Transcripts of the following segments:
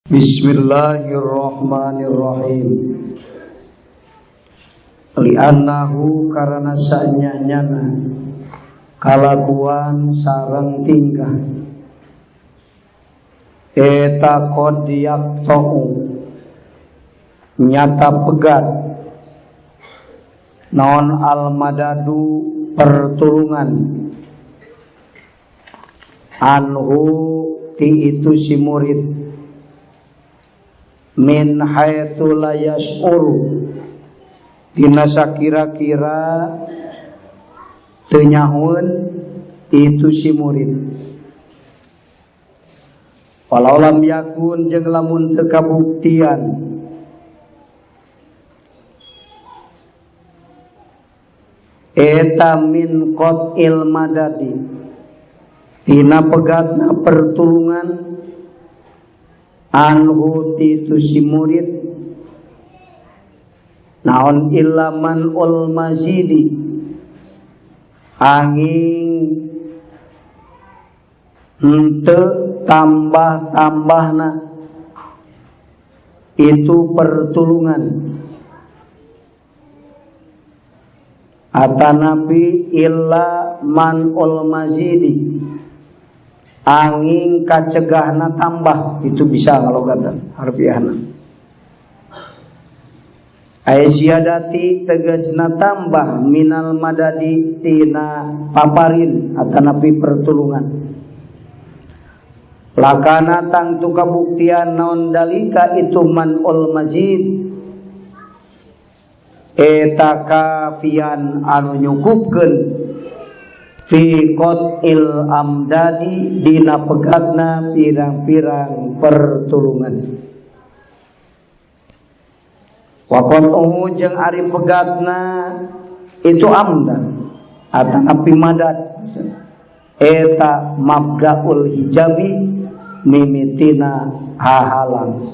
Bismillahirrahmanirrahim. Li'annahu karena sanyanyana kalakuan sareng tingkah eta qad yaqta'u nyata pegat naon al madadu pertulungan anhu ti itu si murid min haitsu la yash'uru dina sakira-kira teu nyahueun itu si murid. Walau lam yakun jeung lamun teu kabuktian eta min qatil madadi tina pegatna pertulungan anhu ti itu si murid naon illa man ul mazidi angin henteu tambah-tambahna itu pertulungan atanapi illa man ul mazidi angin kacegahna tambah itu bisa kalau kata harfiahna. Aisyadati tegasna tambah minal madadi tina paparin atanapi pertulungan. Lakana tangtu kabuktian naon dalika itu man ul mazid eta kafian anu nyukupkeun fi qatil amdadi dina pegatna pirang-pirang pertulungan. Wa qat'uhu jeung ari pegatna itu amdan atanapi madad eta mabdaul hijabi mimitina hahalang.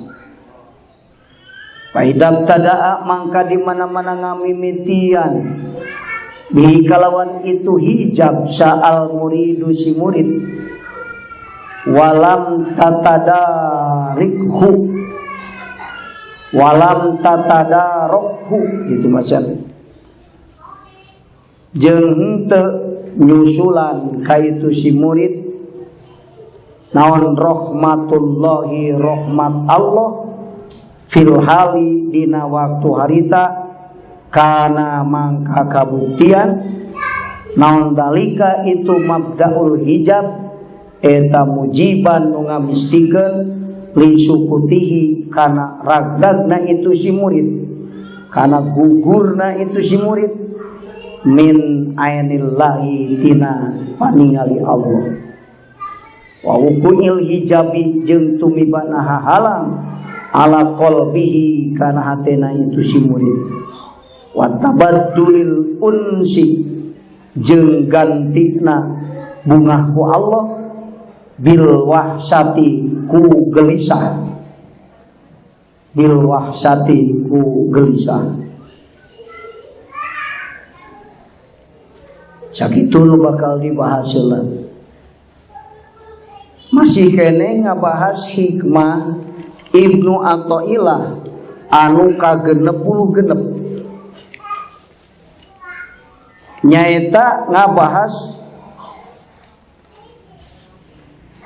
Faidab tadaa mangka di mana-mana ngamimitian bihi kalawan itu hijab sa'al muridu si murid walam tatadarikhu walam tatadarokhu gitu macam jeung henteu nyusulan ka itu si murid naon rahmatullahi rahmat Allah fil hali dina waktu harita kana mangka kabuktian naon dalika itu mabdaul hijab eta mujiban nu ngamistikeun li sukutihi kana ragdagna itu si murid kana gugurna itu si murid min ainillahi tina paningali Allah wa wuqu'il hijabi jeung tumibana hahalang ala qalbihi kana hatena itu si murid wa tabaddulil unsi jeung gantina bungah ku Allah bil wahsati ku gelisah bil wahsati ku gelisah. Sakitu nu bakal dibahas heula. Masih kene ngabahas hikmah Ibnu Athaillah anu ka-66 nyaeta ngabahas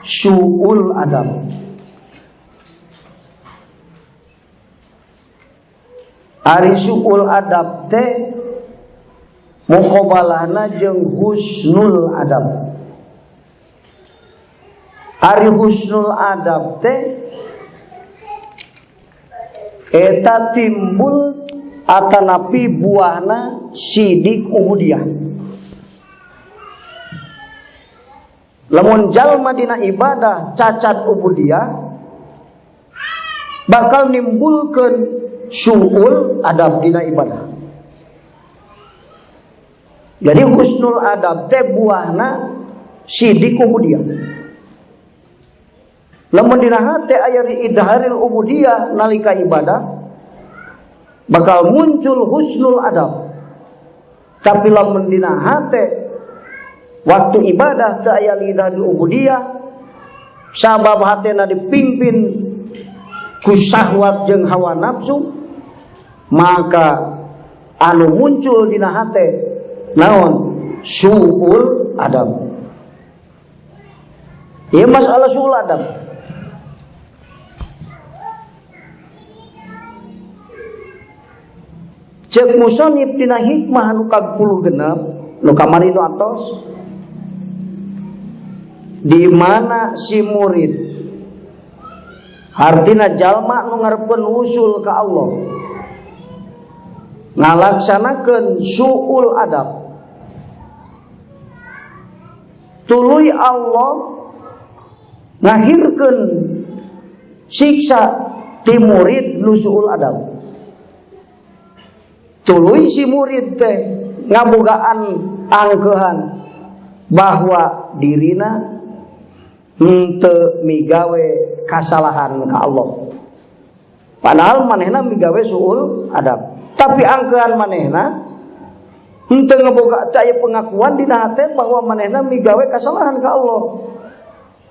su'ul adab. Ari su'ul adab teh muqabalahna jeung husnul adab. Ari husnul adab teh eta timbul atanapi buahna sidik ubudiyah. Lamun jalma dina ibadah cacat ubudiyah bakal nimbulkeun su'ul adab dina ibadah. Jadi husnul adab teh buahna sidik ubudiyah. Lamun dina hate aya idharil ubudiyah nalika ibadah bakal muncul husnul adab. Tapi lamun dina hate waktu ibadah teu aya idharil ubudiyah sabab hatena dipimpin ku syahwat jeung hawa nafsu, maka anu muncul dina hate naon? Suul adab. Ieu masalah suul adab. Cek musonib dina hikmah anu ka-26 nu kamari nu atos, di mana si murid hartina jalma nu ngarepkeun usul ka Allah ngalaksanakeun suul adab, tuluy Allah ngahirkeun siksa ti murid nu suul adab. Tuluy si murid teh ngabogaan angkeuhan bahwa dirina henteu migawe kasalahan ka Allah. Padahal manehna migawe suul adab. Tapi angkeuhan manehna henteu ngaboga aya pengakuan dina hate bahwa manehna migawe kasalahan ka Allah.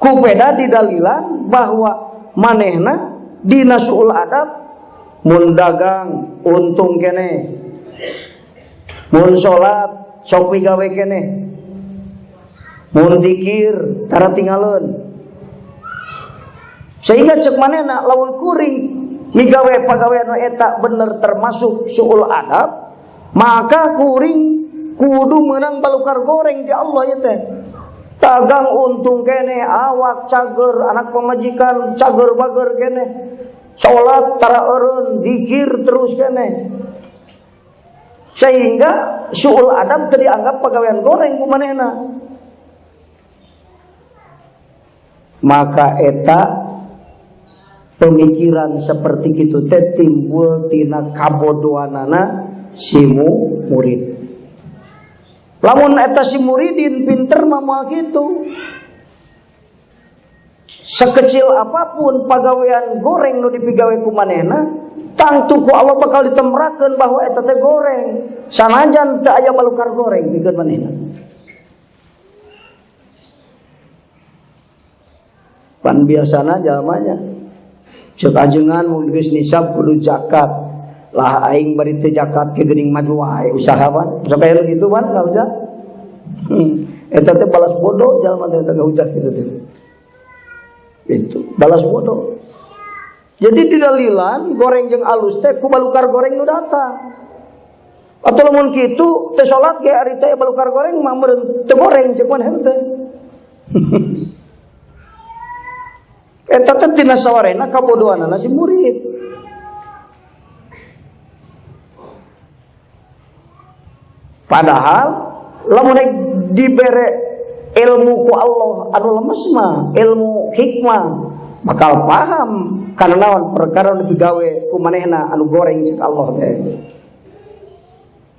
Kupeda didalilan bahwa manehna dina suul adab mun dagang untung kene, mun salat sok migawe kene, mun zikir tara tinggalun. Sehingga cek manehna lamun kuring migawe pagawean eta bener termasuk suul adab, maka kuring kudu meunang balukar goreng ti Allah ieu teh. Dagang untung kene, awak cager, anak pamajikan cager bager kene, salat tara eureun, zikir terus kene. Sehingga suul adab teu dianggap pagawean goreng ku manehna. Maka eta pemikiran seperti kitu teh timbul tina kabodohanana si murid. Lamun eta si muridin pinter mah moal kitu. Sekecil apapun pagawean goreng nu dipigawe ku manehna, tangtu ku Allah bakal ditemrakeun bahwa eta teh goreng. Sanajan teu aya balukar goreng pikeun manehna. Pan biasana jalmanya cek ajengan mun geus nisab kudu zakat. Lah aing bari teu zakat ke geuning maju wae usaha pan. Sok aya kitu pan ngahujat. Eta teh balas bodoh jalma teh ngahujat kitu teh. Itu balas bodoh. Jadi didalilan goreng jeung alus teh ku balukar goreng nu datang. Atau lamun kitu teh salat ge ari teh balukar goreng mah meureun teu goreng cek maneh teh. Eta teh tina sawarehna kabodohanana si murid. Padahal lamun dibere ilmu ku Allah anu lemes mah, ilmu hikmah bakal paham kana naon perkara nu digawe ku manehna anu goreng cek Allah teh.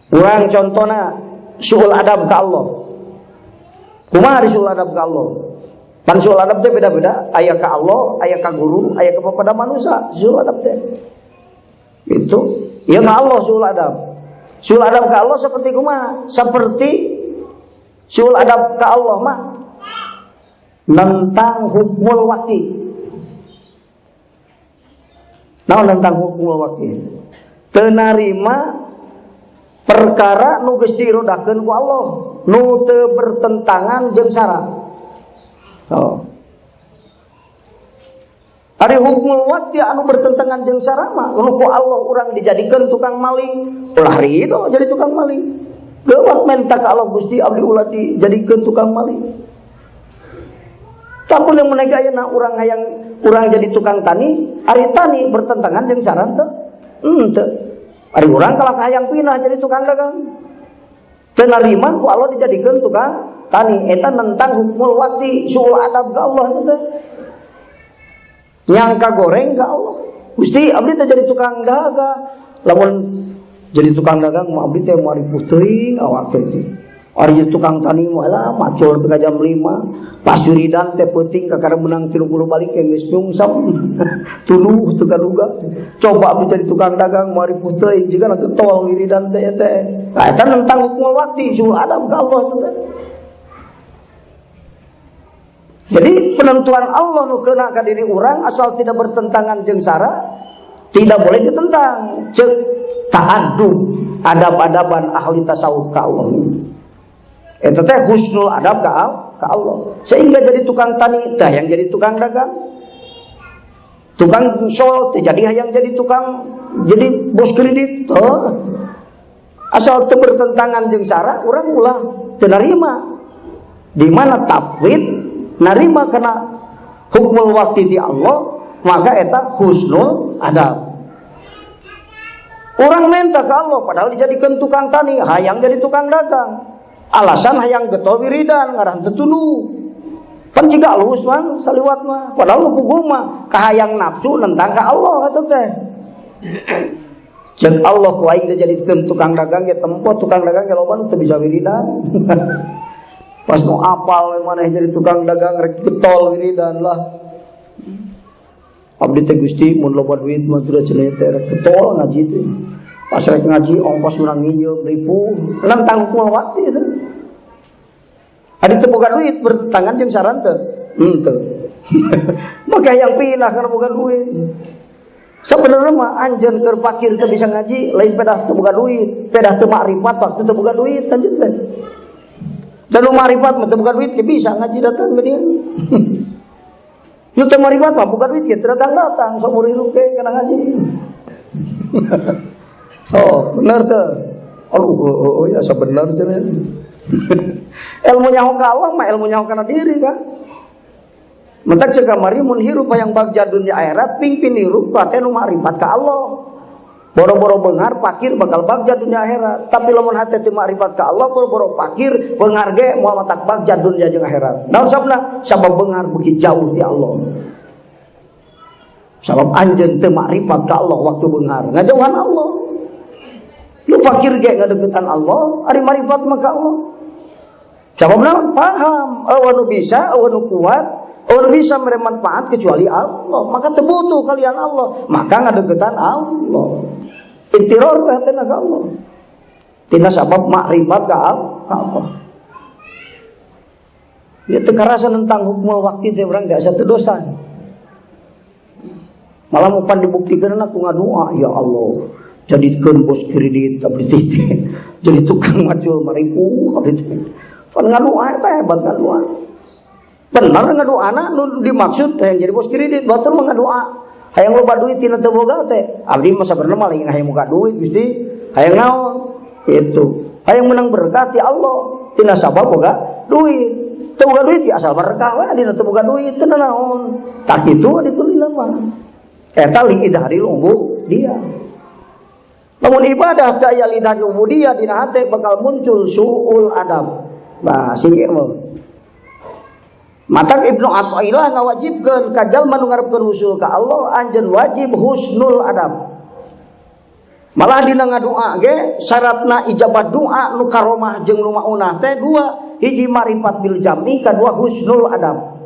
Urang contona suul adab ka Allah. Kumaha ari suul adab ka Allah? Pan suul adab teh beda-beda, aya ka Allah, aya ka guru, aya ka kepada manusia, suul adab teh. Itu ieu ka Allah suul adab. Suul adab ka Allah seperti kumaha? Seperti suul adab ka Allah mah nentang hukmul waqti. Naon nentang hukmul waqti? Teu narima perkara nu geus diirodakeun ku Allah, nu teu bertentangan jeung syarat. Oh. Ari hukmul waqti anu bertentangan jeung syarat mah, nu ku Allah urang dijadikeun tukang maling, ulah ridho jadi tukang maling. Geuwat menta ka Allah Gusti abdi ulah dijadikeun tukang maling. Tapi yang menaik ayeuna urang hayang urang jadi tukang tani, ari tani bertentangan jeung syarat teu? Henteu. Ari urang kalah hayang pindah jadi tukang dagang. Teu narima ku Allah dijadikeun tukang tani, eta nentang hukmul waqti, suul adab ka Allah eta teh. Nyangka goreng ka Allah. Gusti abdi teh jadi tukang dagang. Lamun jadi tukang dagang mah abdi teh moal ripuh teuing awak teh. Ari jadi tukang tani mah lah macul nepi ka jam 5. Pas wiridan teh peuting kakara menang 30 balik ge geus nyungsep. Tuluh teu kaduga. Coba abdi jadi tukang dagang moal ripuh teuing jiga na getol wiridan teh teh. Tah eta nentang hukmul waqti, suul adab ka Allah teh. Jadi penentuan Allah nu kena ka diri urang asal tidak bertentangan jeung syara tidak boleh ditentang. Cek ta'adub, adab-adaban ahli tasawuf ka Allah. Eta teh husnul adab ka Allah. Sehingga jadi tukang tani teh yang jadi tukang dagang. Tukang sol teh jadi yang jadi tukang jadi bos kredit. Oh. Asal teu bertentangan jeung syara urang ulah teu narima. Di mana tafwid narima kana hukmul waktu di Allah, maka eta husnul adab. Orang minta ke Allah padahal dijadikan tukang tani, hayang jadi tukang dagang. Alasan hayang getol wiridan ngarah teu tunduh. Pan jiga alus man saliwat mah, padahal nu puguh mah kahayang nafsu nentang ka Allah eta teh. Cek Allah ku aing dijadikeun tukang dagang ge tempo tukang dagang ge loba nu teu bisa wiridan. Pas nu apal maneh jadi tukang dagang rek getol wiridan lah. Abdi teh Gusti mun loba duit mah teu cenah teh rek getol ngaji teh. Pas rek ngaji ongkos urang nginjeum ribu, nentang hukum waktu itu. Adi teu boga duit bertentangan jeung saran teu? Henteu. Maka yang pindah karena boga duit. Sebenarnya mah anjeun keur fakir teu bisa ngaji, lain pedah teu boga duit, pedah teu makrifat waktu teu boga duit anjeun teh. Dan nu makrifat mah teu boga duit ke bisa ngaji datang ke dia. Nu teu makrifat mah boga duit ge teu datang-datang saumur hirup ge kana ngaji. So, bener teu? Aduh, oh, ya sebenar cenah. Ilmu nyaho ka Allah mah ilmu nyaho kana diri kan. Mentak cek kamari mun hirup hayang bagja dunia akhirat pingpin hirup teh nu makrifat ka Allah. Boro-boro beunghar fakir bakal bagja dunia akhirat. Tapi lamun hate teu makrifat ka Allah boro-boro fakir beunghar ge moal matak bagja dunia jeung akhirat. Naon sababna? Sabab beunghar beuki jauh ti Allah. Sabab anjeun teu makrifat ka Allah waktu beunghar, ngajauhan Allah. Lu fakir ge ngadeukeutan Allah, ari makrifat mah ka Allah. Sabab naon? Paham, euweuh nu bisa, euweuh nu kuat, euweuh nu bisa mere manfaat kecuali Allah. Maka teu butuh kalian Allah, maka ngadeukeutan Allah. Intiror hatena ka Allah. Tina sabab makrifat ka Allah. Ya teu karasa tentang hukum waktu teh urang gak satu dosa. Malah mau pan dibuktikan aku ngadoa ya Allah. Jadikeun bos kredit abdi teh. Jadi tukang macul maripu abdi teh. Pan ngadoa eta hebat ngadoa. Bener ngadoana nu dimaksud yang jadi bos kredit batur mah ngadoa. Hayang loba duit tina teu boga teh. Abdi mah sabenerna mah lain hayang boga duit Gusti. Hayang naon? Itu. Hayang menang berkah ti Allah. Tina sabab boga duit. Teu boga duit ya asal berkah we dina teu boga duit teu naon. Tak kitu ditulina mah. Eta li idharil ubudiyah. Lamun ibadah teu aya li idharil ubudiyah dina hate bakal muncul suul adab. Nah, sing mah. Matak Ibnu Athaillah ngawajibkeun ka jalma nu ngarepkeun wusul ka Allah anjeun wajib husnul adab. Malah dina ngadoa ge syaratna ijabah doa nu karomah jeung nu maunah teh dua, hiji marifat bil jami, kadua husnul adab.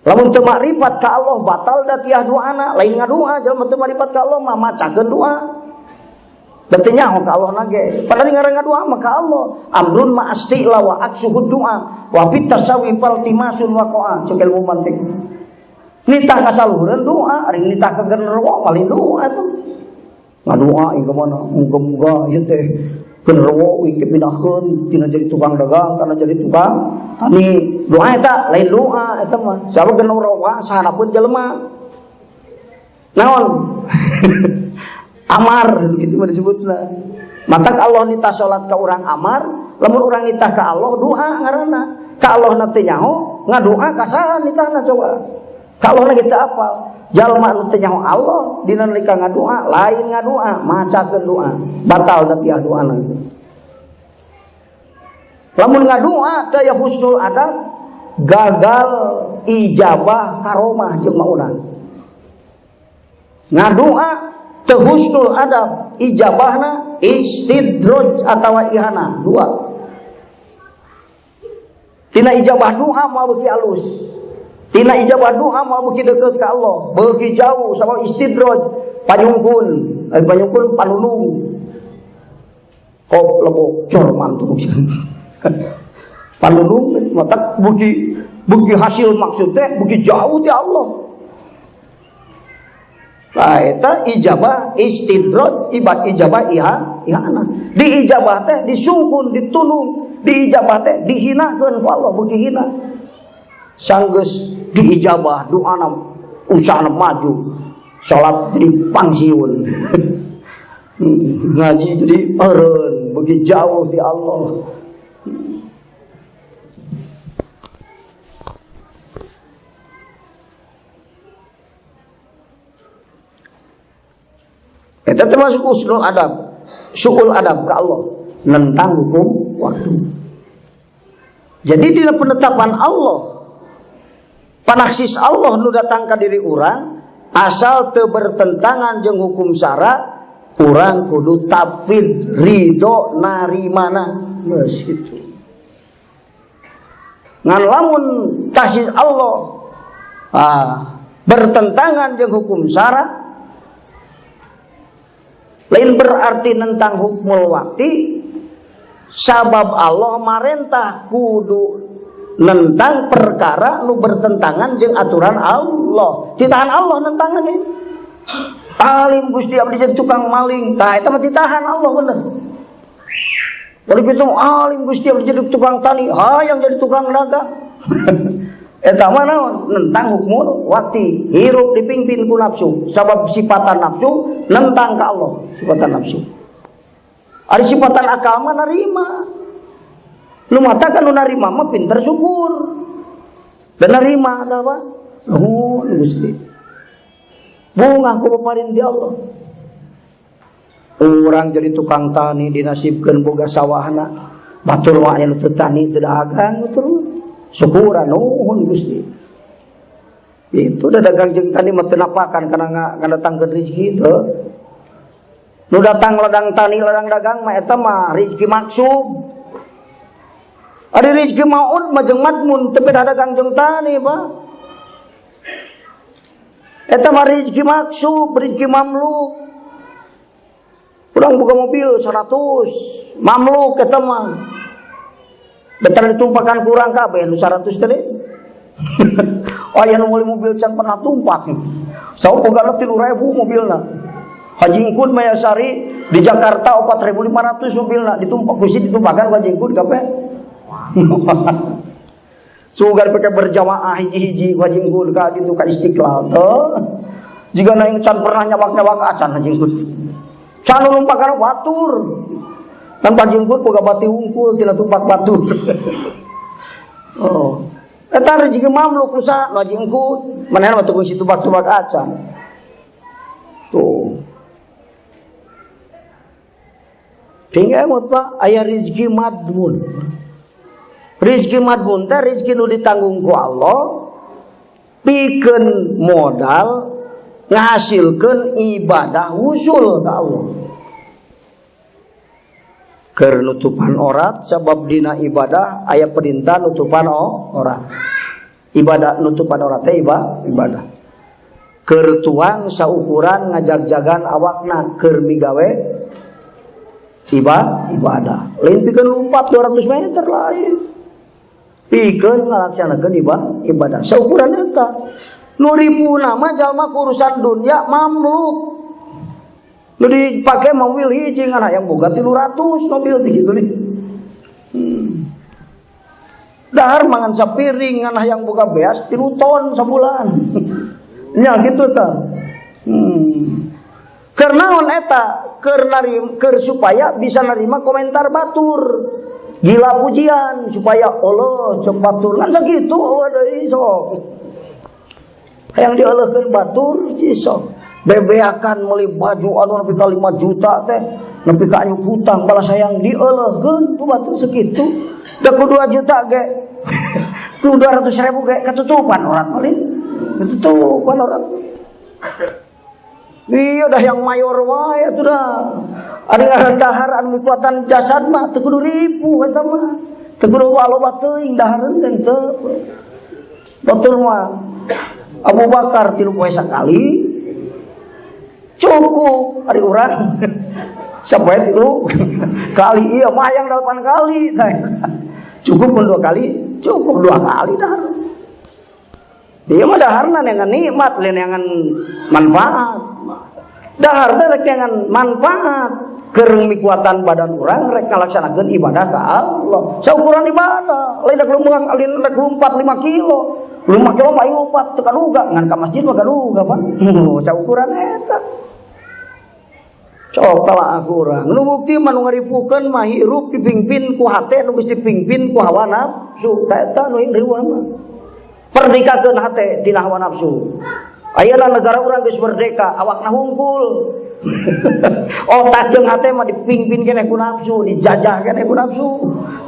Lamun teu makrifat ka Allah batal da tiah doana, lain ngadoa jalma teu makrifat ka Allah mah macakeun doa. Berarti nyaho ka Allah nage. Padahal ngaran ngadoa mah ka Allah. Amrun ma astila wa aksuhud doa wa fit tasawi fal timasun waqa'a cek ilmu mantik. Nitah kasaluhureun doa, ari nitah ka genderuwo paling doa tuh. Ngadoa ieu mana muga-muga ieu teh genderuwo ieu pindahkeun tina jadi tukang dagang kana jadi tukang tani. Doa eta lain doa eta mah. Sabab genderuwo sahanapun jelema. Naon? Amar gitu mah disebutna. Matak Allah nitah salat ka urang amar, lamun urang nitah ka Allah doa ngaranna. Ka Allah na teu nyaho, ngadoa ka saha nitahna coba. Ka Allah lagi teu apal. Jalma nu teu nyaho Allah dina nalika ngadoa, lain ngadoa, macakeun doa. Batal da tiah doana. Lamun ngadoa teu aya husnul adab, gagal ijabah karomah jeung maunah. Ngadoa teu husnul adab, ijabahna istidroj atawa ihana, dua. Tina ijabah doa moal beuki alus. Tina ijabah doa moal beuki deukeut ka Allah, beuki jauh sama istidroj, panyungkun, ari panyungkun panulung. Kop lebok cor mantu. Panunung matak beuki beuki hasil maksud teh beuki jauh ti Allah. Nah, eta ijabah istidraj ibad ijabah iha ihana. Di ijabah teh disungkun, ditunung, di ijabah teh dihinakeun ku Allah beuki hina. Sanggeus diijabah doana usahana maju, salat jadi pangsiun. Ngaji jadi eureun, beuki jauh di Allah. Itu termasuk husnul adab, suul adab ke Allah tentang hukum waktu. Jadi di penetapan Allah, panaksis Allah nu datang ka diri urang, asal teu bertentangan jeung hukum syara, urang kudu tafwid ridho narimana. Geus kitu. Ngan lamun taksis Allah bertentangan jeung hukum syara, lain berarti tentang hukmul wakti, sabab Allah marentah kudu nentang perkara nu bertentangan jeung aturan Allah. Titahan Allah nentang lagi. Alim Gusti abdi jadi tukang maling, tah eta mah titahan Allah bener. Dari kitu alim Gusti abdi jadi tukang tani, hayang jadi tukang dagang. Eta mah naon? Nentang hukmul wakti. Hirup dipimpin ku nafsu. Sabab sifatan nafsu nentang ka Allah, sifatan nafsu. Ari sifatan akal mah narima. Nu mata kan nu narima mah pinter syukur. Dan narima ada apa? Nuhun Gusti. Bungah ku paparin di Allah. Urang jadi tukang tani dinasibkeun boga sawahna. Batur mah aya nu teu tani teu dagang batur. Syukuran nuhun Gusti. Itu udah dagang jeung tani mah teu napakan kana ngadatangkeun rezeki teu. Nu datang ladang tani ladang dagang mah eta mah rezeki maksub. Ari rezeki maud mah jeung madmun teu beda dagang jeung tani, Pak. Eta mah rezeki maksub, rezeki mamluk. Urang boga mobil 100, mamluk eta mah. Betul ditumpakan kurang kabeh nu 100 teh. Oh aya nu meuli mobil can pernah tumpak. Saur boga 3.000 mobilna. Haji Ingkun Mayasari di Jakarta 4.500 mobilna ditumpak kusi ditumpakan Haji Ingkun kabeh. Sugar pakai berjamaah hiji-hiji Haji Ingkun ka ditu ka Istiqlal teh. Jiga na can pernah nyawak-nyawak acan Haji Ingkun. Can numpakan batur. Kan Haji Ingkun boga bati hungkul tina tumpak batur. Oh. Eta rezeki mamluk usaha Haji Ingkun, manehna mah teu kungsi tumpak-tumpak acan. Tuh. Tinggal emot Pak, aya rezeki madmun. Rezeki madmun teh rezeki nu ditanggung ku Allah, pikeun modal ngahasilkeun ibadah wusul ka Allah. Keur nutupan orat sabab dina ibadah aya perintah nutupan orat. Ibadah nutupan orat teh ibadah. Keur tuang saukuran ngajag-jagan awakna keur migawe ibadah. Lain pikeun lumpat 200 meter lain. Pikeun ngalaksanakeun ibadah saukuran eta. Nu ripuna mah jalma urusan dunia mamluk. Nu dipake mobil hiji ngan hayang boga 300 mobil teh kitu nih. Dahar mangan sapiring ngan hayang boga beas 3 ton sabulan. Nya kitu tah. Keur naon eta? Keur narim, keur supaya bisa nerima komentar batur. Gila pujian supaya Allah cek batur kan sakitu eueuh deui sok. Hayang dialeuhkeun batur sok. Bebeakan meuli baju anu nepi ka 5 juta teh, nepi ka anyuk hutang balas hayang dialeuhkeun ku batur sakitu. Da ku 2 juta ge. Ku 200.000 ge ketutupan orat malin. Ketutupan orat. Iya dah yang mayor wae atuh dah. Ari ngaran dahar anu mikuatan jasad mah teu kudu ripuh eta mah. Teu kudu loba teuing dahareun teh teu. Batur mah Abu Bakar 3 poe sakali cukup ari urang sapoe 3 kali ieu mah hayang 8 kali tah. Cukup pun 2 kali, cukup 2 kali dahar. Dia mah daharna neangan nikmat, lain neangan manfaat. Dahar teh rek neangan manfaat. Keur mikuatan badan urang rek ngalaksanakeun ibadah ka Allah. Saukuran ibadah, lain rek lumang, lain rek lumpat 5 kilo. 5 kilo mah aing lompat teu kaduga, ngan ka masjid mah kaduga, Pak. Saukuran eta. Cok tala urang. Nu bukti mah nu ngaripuhkeun mah hirup dipimpin ku hate nu geus dipimpin ku hawa nafsu. Ka eta nu riweuh mah. Perdekakeun hate tina hawa nafsu. Ayeuna negara urang geus merdeka, awakna hungkul. Otak jeung hate mah dipimpin keneh ku nafsu, dijajah keneh ku nafsu.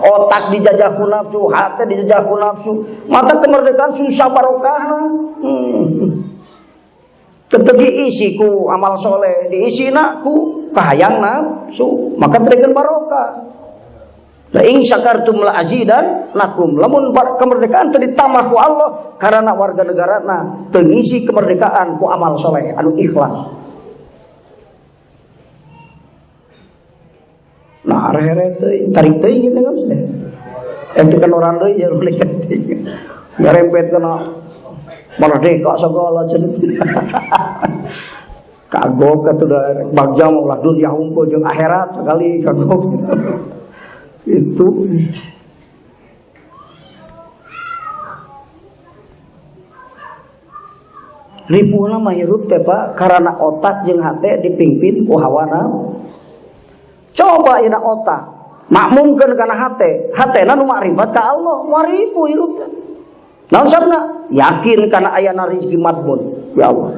Otak dijajah ku nafsu, hate dijajah ku nafsu. Mata kemerdekaan susah barokahna. Tetep diisi ku amal soleh, diisina ku kahayang nafsu, maka berikan barokah. La in syakartum la azidannakum. Lamun kemerdekaan teu ditambah ku Allah karena warga negarana teu ngisi kemerdekaan ku amal soleh anu ikhlas. Nah, rere teuing, tarik teuing gitu kan sih. Itu kan orang deui ya boleh teuing. Ngarempet kana merdeka segala cenah. Kagok atuh da bagja mah ulah dunya hungkul jeung akhirat sekali kagok. Itu ribuhna mah hirup teh Pak karena otak jeung hate dipimpin ku hawa nafsu. Coba ina otak makmumkeun kana hate, hatena nu makrifat ka Allah, moal ribu hirup teh. Naon sabna? Yakin kana ayana rezeki madmun ya Allah.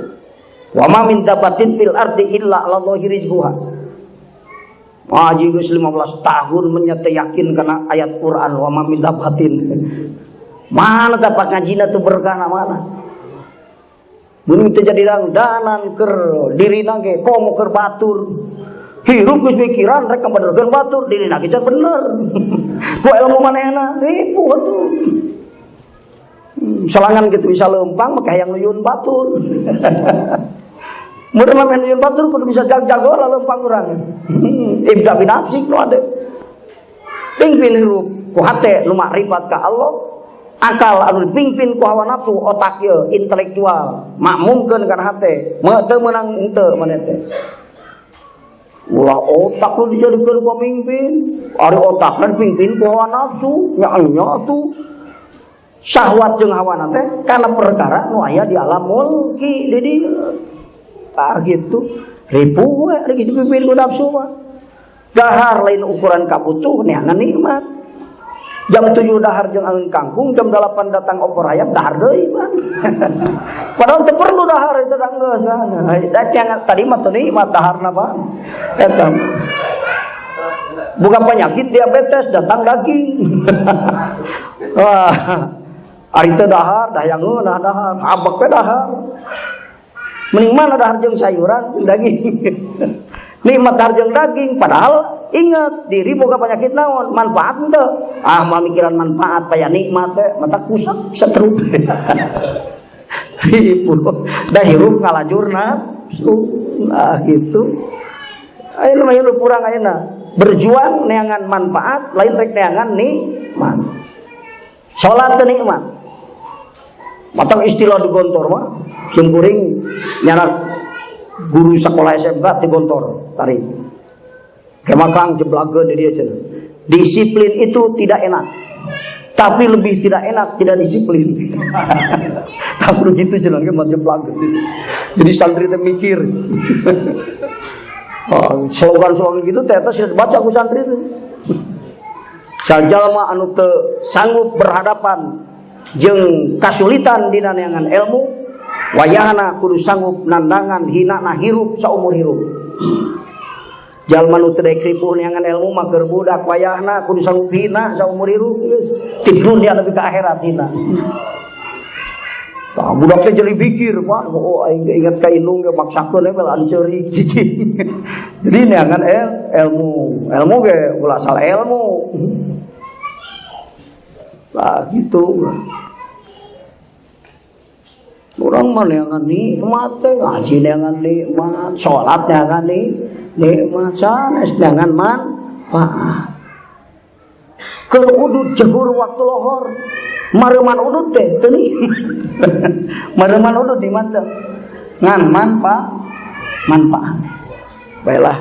Wa ma min dabatin fil ardi illa 'alallahi rizquha. Ngaji geus 15 tahun menyata yakin kana ayat Quran wa ma min dabatin. Mana tapak ngajina tuh berkah mana? Mun teu jadi dangdanan keur dirina ge komo keur batur. Hirup geus mikiran rek kabenerkeun batur, dirina ge can bener. Ku ilmu manehna ribu atuh. Selangan gitu bisa lempang maka hayang nuyun batur. Mun mah nuyun batur kudu bisa jag-jago lah lempang urang. Ibda binafsik nu ade. Pingpin hirup ku hate nu makrifat ka Allah, akal anu dipimpin ku hawa nafsu, otak ye intelektual, makmumkeun kana hate, teu meunang henteu maneh teh. Ulah otak lu dijadikeun pemimpin, ari otakna dipimpin ku hawa nafsu, nya-nya atuh. Syahwat jeung hawa teh kana perkara nu aya di alam mulki di dieu. Ah gitu. Ribu we ari geus dipimpin ku nafsu mah. Dahar lain ukuran kabutuh neangan nikmat. Jam 7 dahar jeung angeun kangkung, jam 8 datang opor ayam dahar deui mah. Padahal teu perlu dahar itu da geus. Da jangan tadi mah teu nikmat daharna Pak. Eta. Bukan penyakit diabetes datang daging. Wah. Ari teu dahar, dah yang ngeunah dahar, abek we dahar. Mending mana dahar jeung sayuran jeung daging. Nikmat dahar jeung daging, padahal ingat diri boga penyakit naon, manfaat henteu. Ah, moal mikiran manfaat paya nikmat teh, mata kusat setruk. Ribu. Da hirup ngalajur nafsu. Nah gitu. Ayeuna mah hirup urang ayeuna berjuang neangan manfaat, lain rek neangan nikmat. Salat teh nikmat. Matang istilah di Gontor mah sim kuring nyanak guru sekolah SMK di Gontor tarik. Kemakang jeblageun di dia cenah. Disiplin itu tidak enak. Tapi lebih tidak enak tidak disiplin. Tak perlu gitu cenah ge mah jeblageun. Jadi santri teh mikir. Oh, slogan-slogan gitu ternyata sudah dibaca ku santri itu. Sajalma anu teu sanggup berhadapan jeung kasulitan dina neangan ilmu, wayahna kudu sanggup nandangan hinana hirup saumur hirup. Jalma nu teu daek ripuh neangan ilmu mah keur budak, wayahna kudu sanggup hina saumur hirup geus. Ti dunia nepi ka akhirat hina. Tah budak teh jadi pikir, Pak, oh aing ge ingat ka indung ge maksakeun we belaan ceurik cicing. Jadi neangan ilmu, ilmu ge ulah salah ilmu. Lah gitu. Urang mah neangan nikmat teh, ngaji neangan nikmat, salat neangan nikmat, sanes neangan manfaat. Keur udud jegur waktu lohor. Mareuman udud teh teu nikmat. Mareuman udud di mana? Ngan manfaat. Baiklah.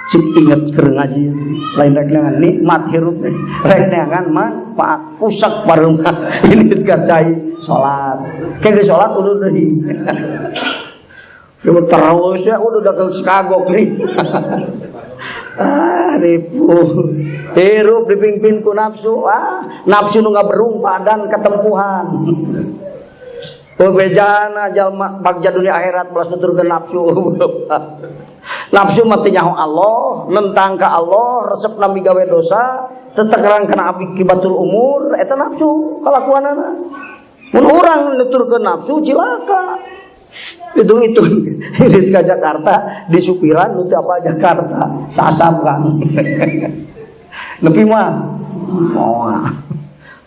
Cik inget keur ngaji lain rek neangan nikmat hirup teh. Rek neangan manfaat pusak pareuman ini ka cai salat. Ke geus salat udud deui. Terus ya udah geus kagok nih. Ah, ribu. Hirup dipimpin ku nafsu. Ah, nafsu nu ngaberung badan ketempuhan. Bebejana jalma bagja dunia akhirat belas nuturkeun nafsu. Nafsu mah teu nyaho Allah, nentang ka Allah, resep migawe dosa, teu terang kana akibatul umur, eta nafsu kalakuanana. Mun urang nuturkeun nafsu cilaka. Hitung-hitung ini ke Jakarta di supiran nu teu apal Jakarta sasab kan. Nepi mah moal.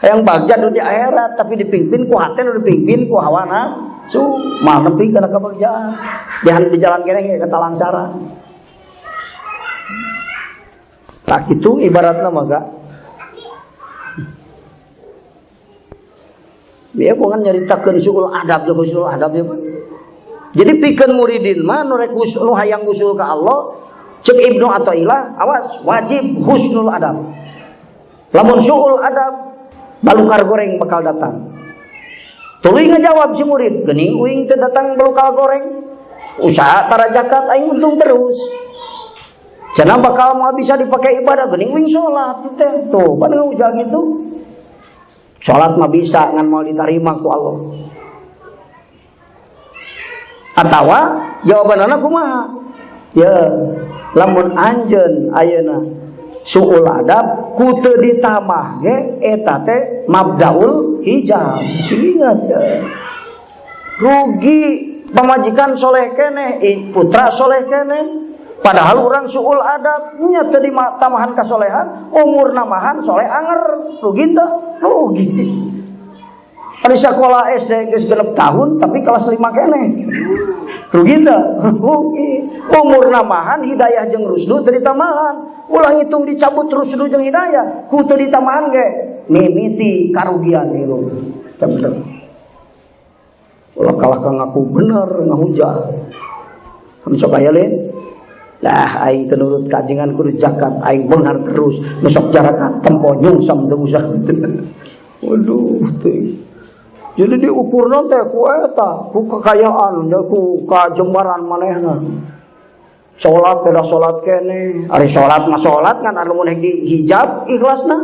Hayang bagja dunia akhirat tapi dipimpin ku hate nu dipimpin ku hawa nafsu, mal nepi kana kabagjaan. Di jalan keneh ge ka Talangsara. Tak kitu ibaratna mah ga. Dia bukan nyaritakeun suul adab jeung husnul adab ya, Pak. Jadi pikeun muridin mah nu rek nu hayang usul ka Allah, cek Ibnu Athaillah, awas wajib husnul adab. Lamun suul adab balukar goreng bakal datang. Tuluy ngajawab si murid, geuning uing teu datang balukar goreng. Usaha tara zakat aing untung terus. Cenah bakal moal bisa dipakai ibadah geuning uing salat teh. Tuh, pan ngujang gitu. Salat mah bisa ngan moal diterima ku Allah. Atawa jawabanana kumaha? Ya, lamun anjeun ayeuna suul adab ku teu ditambah ge eta teh mabdaul hijab. Singkat ya. Rugi pamajikan soleh keneh, putra soleh keneh. Padahal urang suul adab nya teu ditambahan kasolehan, umur namahan soleh anger, rugi teu? Rugi. Ari sekolah SD geus 6 tahun tapi kelas 5 keneh. Rugi teu? Rugi. Umur namahan hidayah jeung rusdu teu ditambahan. Ulah ngitung dicabut rusdu jeung hidayah, ku teu ditambahan ge mimiti karugian hirup. Bener. Ulah kalah ka ngaku bener ngahujah. Kan sok aya lain. Lah aing teu nurut kajengan kudu zakat, aing beunghar terus, nu sok jarakat tempo nyungsem teu usah. Waduh teh. Jadi diukurna teh ku eta, ku kekayaan, ku kajembaran manehna. Salat beda salat keneh, ari salat mah salat kan anu mun di hijab ikhlasna.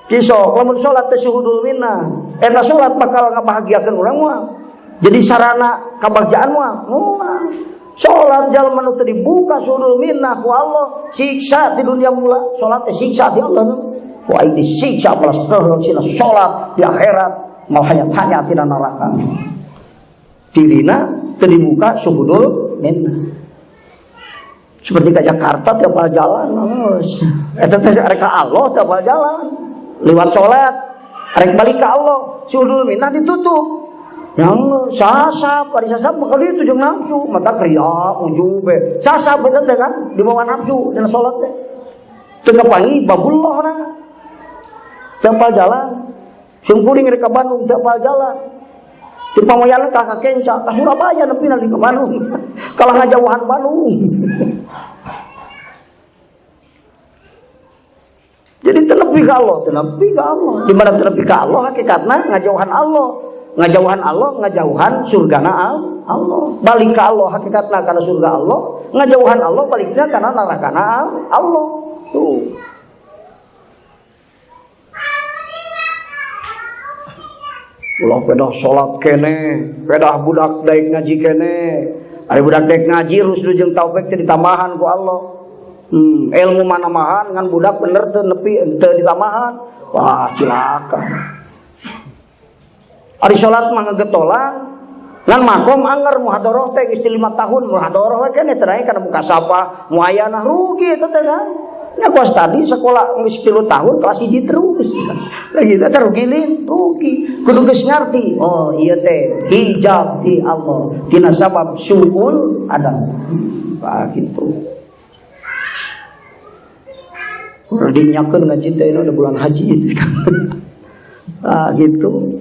Kisok lamun salat teh syuhudul minnah. Eta salat bakal ngabahagiakeun urang moal. Jadi sarana kabagjaan moal. Moal. Salat jalma nu teu dibuka syuhudul minnah ku Allah, siksa di dunia mula, salat teh siksa di Allah. Ku aing disiksa balas keheul sina salat di akhirat. Malah hanya tina neraka. Dirina teu dibuka suhudul minnah. Seperti ke Jakarta tiap hal jalan, geus. Eta teh rek ka Allah tiap hal jalan. Lewat salat, rek balik ka Allah, suhudul minnah ditutup. Yang sasap, ari sasap maka ditu jeung nafsu, mata kriya, ujub we. Sasap eta teh kan dibawa nafsu dina salat teh. Teu kapanggih babullah na. Tiap hal jalan. Sungkuring rek ka Bandung teu apal jalan. Di Pamoyanan ka Kenca, ka Surabaya nepi na di ka Bandung. Kalah ngajauhan Bandung. Jadi teu nepi ka Allah, teu nepi ka Allah. Di mana teu nepi ka Allah hakikatna ngajauhan Allah. Ngajauhan Allah, ngajauhan surgana Allah. Balik ka Allah hakikatna kana surga Allah, ngajauhan Allah balikna kana nerakana Allah. Tuh. Ulah pedah salat keneh, pedah budak daek ngaji keneh. Ari budak daek ngaji rusdu jeung taufik teh ditambahan ku Allah. Ilmu manamahan ngan budak bener teu nepi teu ditambahan. Wah, cilaka. Ari salat mah ngegetolan ngan makom anger muhadharah teh geus 5 tahun muhadharah we keneh teh kana muka safa muayanah rugi eta teh kan. Nya kuas tadi sekolah geus 3 tahun kelas 1 terus. Lagi teh rugi lin, rugi. Kudu geus ngarti. Oh ieu teh hijab di Allah tina sabab suul adab. Pak gitu. Kudu dinyakeun ngaji teh udah bulan haji itu kan. Ah, gitu.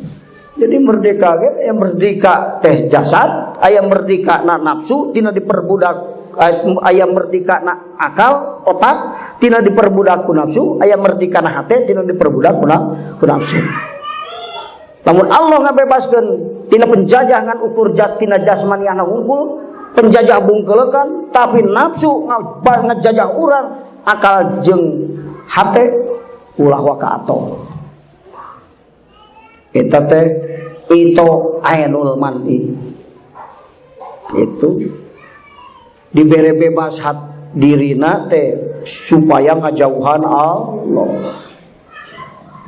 Jadi merdeka ge aya merdeka teh jasad, aya merdeka na nafsu tina diperbudak, aya merdeka na akal, otak tina diperbudak ku nafsu, aya merdeka na hate tina diperbudak ku nafsu. Lamun Allah ngabebaskeun tina penjajah ngan ukur tina jasmaniahna hungkul, penjajah bungkelekan, tapi nafsu ngajajah urang, akal jeung hate ulah waka ato. Eta teh itu ainul man'i. Itu dibere bebas hat dirina teh supaya ngajauhan Allah.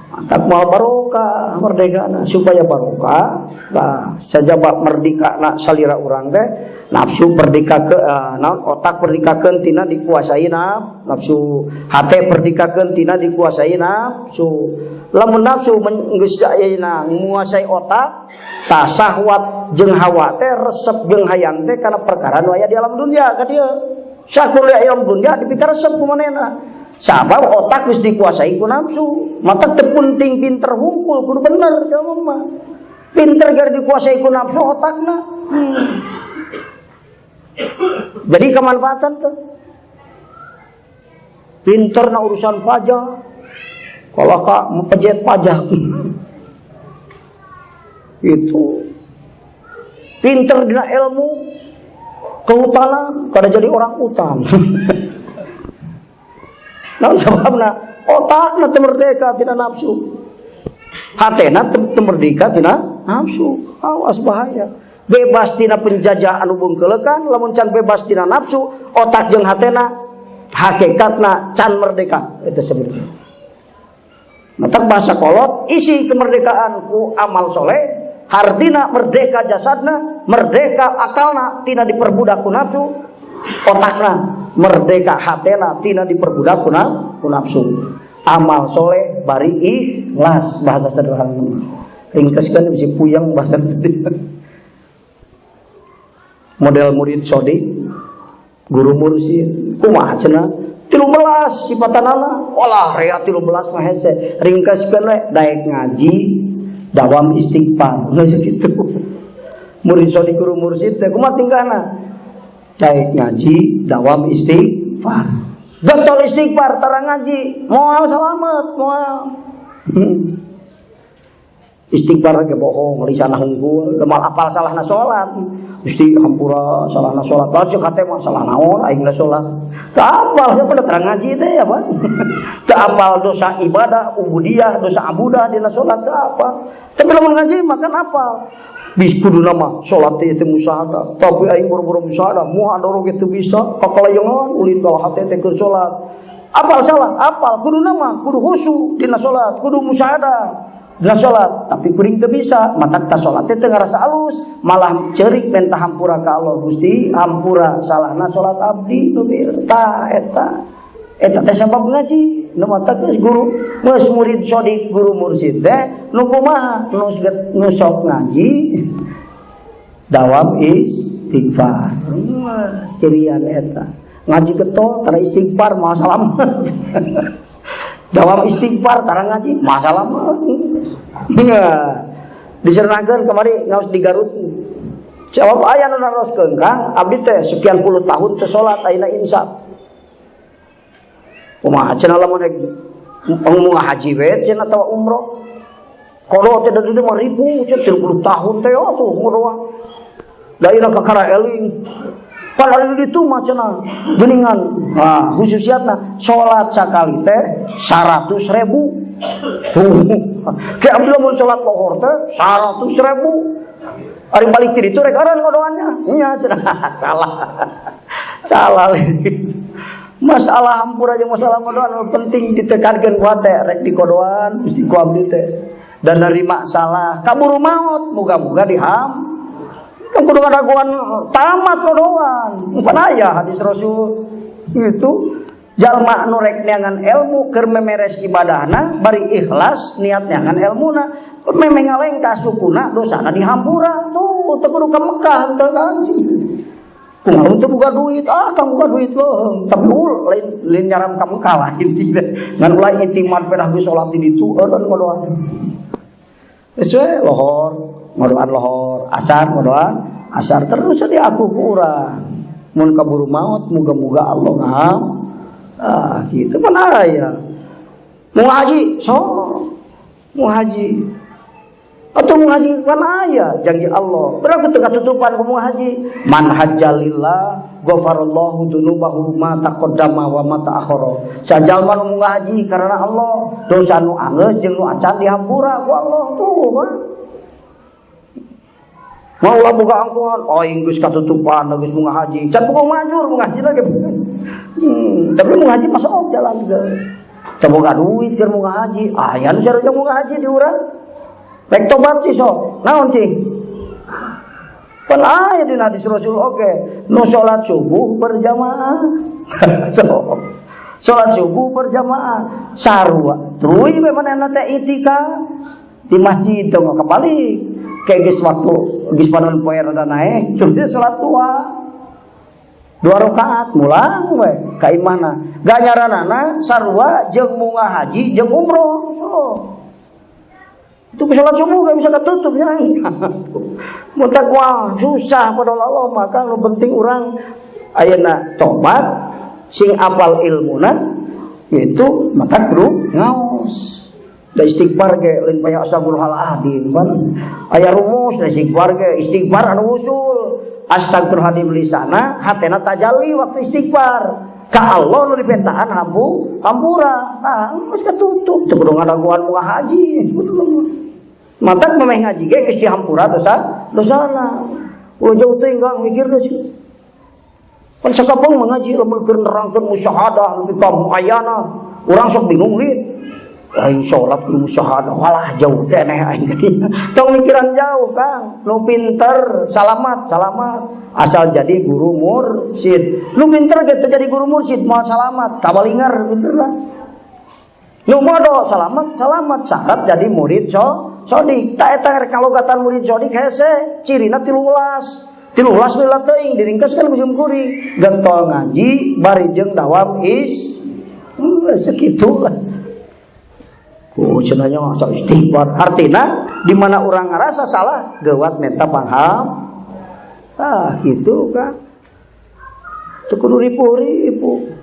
Mantap, mau barokah merdeka supaya barokah. Nah, sajaba merdeka na salira urang teh nafsu merdeka ke naon, otak merdekakeun tina dikuasai nafsu, hate merdekakeun tina dikuasai nafsu. Lamun nafsu geus ayeuna menguasai otak, tah sahwat jeung hawa teh, resep jeung hayang teh kana perkara nu aya di alam dunia ka dieu. Sakur di alam dunia dipikir resep ku manehna. Sabab otak geus dikuasai ku nafsu. Mata teu penting pinter hungkul, kudu bener jelema mah. Pinter gar dikuasai ku nafsu otakna. Jadi kemanfaatan tuh. Pinter na urusan pajak. Kalau kak pejet pajak. Itu pinter dina ilmu kehutanan, kada jadi orang hutan. Nah, sebabna otakna teu merdeka tina nafsu. Hatena teu merdeka tina nafsu. Awas, bahaya. Bebas tina penjajah anu bungkeulekan, lamun can bebas tina nafsu, otak jeung hatena hakikatna can merdeka itu sebenarnya. Matak bahasa kolot isi kemerdekaan ku amal soleh, hartina merdeka jasadna, merdeka akalna tina diperbudak ku nafsu, otakna merdeka, hatena tina diperbudak ku nafsu. Amal soleh bari ikhlas, bahasa sederhana. Ringkaskan bisa puyeng bahasa model murid sodik guru mursid kumaha cenah, 13 sifatanana, walah rea 13 mah hese. Ringkaskeun we, daek ngaji dawam istighfar, geus kitu. Murid sodik guru mursid teh kumaha tingkahna? Daek ngaji dawam istighfar. Getol istighfar tara ngaji moal salamet, moal. Istighfar ge bohong lisan hungkul, moal apal salahna salat. Gusti, hampura salahna salat. Lalu cek hate mah, salah naon aing na salat? Teu apal, siapa da terang ngaji teh apa? Teu apal dosa ibadah ubudiyah, dosa abudah dina salat teu apal. Tapi lamun ngaji makan apal. Bis kudu nama salat teh teu musyahadah, tapi aing boro-boro musyahadah, muhadharah ge teu bisa, kakalayangan ulin ka hate teh keur salat. Apal salah, apal kudu nama, kudu khusyuk dina salat, kudu musyahadah dina salat, tapi kuring teu bisa, mata ta salat teh teu ngarasa alus, malah ceurik minta hampura ka Allah. Gusti, hampura salahna salat abdi nu ta eta. Eta teh sabab ngaji. Nu mata geus guru geus murid sodik guru mursid teh nu kumaha? Nu nu sok ngaji dawam istighfar. Cirian eta. Ngaji getol tara istighfar moal salamet. Dawam istighfar tara ngaji masalah mah. Disernakeun kamari ngaos di Garut. Jawab aya nu naroskeun, "Kang, abdi teh sekian puluh tahun teu salat, ayeuna insaf. Kumaha cenah lamun rek haji we cenah atawa umroh? Kodo teh dari mah ribu cenah 30 tahun teh atuh ngodoan. Da ayeuna kakara eling. Pan ari ditu mah cenah geuningan." Nah, khususiatna salat sakali teh 100 ribu. Tuh. Kayak abdi lamun salat lohor teh 100 ribu. Ari balik ti ditu rek aran ngodoannya. Nya cenah salah. Salah. Masalah hampura jeung masalah ngodoan penting ditekankeun ku hate, rek dikodoan mesti ku abdi teh. Dan nerima salah kaburu maut, moga-moga diham. Kan kudu ngadagoan tamat kodoan. Pan aya hadis Rasul itu, jalma nu rek neangan ilmu keur memeres ibadahna bari ikhlas niat neangan ilmuna, memeh ngalengkah sukuna, dosana dihampura. Tuh, teu kudu ka Mekah teu kan. Kumaha teu boga duit? Ah, kamu boga duit loh. Tapi ul lain lain nyaram kamu kalah inti ngan ulah itimad pedah geus salat di ditu eureun ngodoan. Geus we lohor, ngodoan lohor, asar ngodoan, asar terus di aku ku urang. Mun kaburu maut muga-muga Allah ngaham. Ah, gitu kan aya. Mau haji, so mau haji atau mau haji kan aya janji Allah. Berapa teu katutupan ku mau haji? Man hajjalillah ghafarallahu dzunubahu ma taqaddama wa ma ta'akhkhara. Sajalma nu haji karena Allah, dosa nu anggeus jeung nu acan dihampura ku Allah tuh mah. Mau ulah boga angkuhan, oh geus katutupan geus mau haji. Can boga manjur mau haji lagi. Tapi mau haji masa oh jalan ge. Teu boga duit keur mau haji. Aya nu sarua mau haji di urang. Rek tobat sih sok. Naon sih? Pan aya dina hadis Rasul oke. Nu salat subuh berjamaah. So. Salat subuh berjamaah sarua. Tuluy we manehna teh itikaf di masjid teu kebalik. Kayak geus waktu geus panon poe rada naek, sudah salat duha. Dua rakaat mulang we ka imahna. Ganjaranana sarua jeung munga haji jeung umroh. So. Itu ke salat subuh gak bisa ketutup ya. Mutak wah susah pada Allah, maka nu penting orang ayeuna tobat sing apal ilmuna itu maka kudu ngaos. Da istighfar ge lain banyak astagfirullahaladzim kan. Aya rumus da istighfar ge, istighfar anu usul. Astagfirullahaladzim lisana, hatena tajalli waktu istighfar. Ka Allah nu dipentaan hampu, hampura. Nah, geus ketutup teu kudu ngadaguan muka haji. Matak memeh ngaji ge geus dihampura dosa dosana. Ulah jauh teuing Kang mikir geus. Kan sakapeng mengaji lamun keur nerangkeun musyahadah nepi ka muayana, urang sok bingung lin. Aing salat kudu musyahadah, walah jauh keneh aing. Tong mikiran jauh Kang, nu pinter salamat, salamat. Asal jadi guru mursyid. Nu pinter ge teu jadi guru mursyid moal salamat, kabalingar pinter lah. Nu bodoh salamat, salamat syarat jadi murid so sodik. Tak eta rek kalogatan murid sodik hese, cirina 13. 13 lila teuing diringkeskeun ku kuring. Gentol ngaji bari jeung dawam is. Sekitu lah. Oh, cenanya masa istighfar. Artinya di mana orang ngerasa salah, gawat minta pangham. Ah, gitu kan. Teu kudu ripuh-ripuh.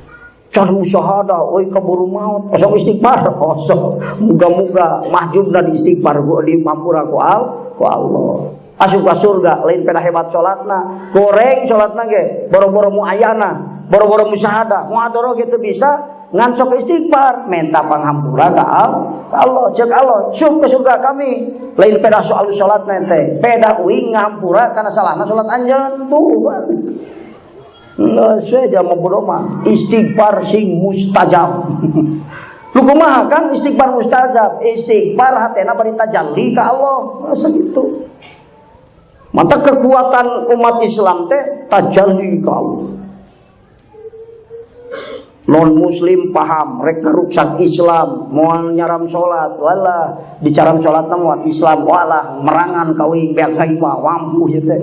Can musyahadah, oi kaburu maut, osok istighfar, osok muga-muga mahjubna di istighfar di mampura ku al, ku Allah. Asup ka surga, lain peda hebat salatna, goreng salatna ge, boro-boro muayana, boro-boro musyahadah, muhadharah gitu bisa ngan sok istighfar, minta panghampura ka Allah, cek Allah, sup ke surga kami. Lain peda soal salatna teh, peda uing ngahampura karena salahna salat anjeun tuh. Nggak sesuai dia mau bodoh mah istighfar sing mustajab. Lu kumaha Kang istighfar mustajab? Istighfar hatena bari tajalli ka Allah. Masa gitu. Maka kekuatan umat Islam teh tajalli ka Allah. Non muslim paham rek ngaruksak Islam moal nyaram salat wala dicaram salatna moal Islam wala merangan ka uing beak aing mah mampu ieu teh.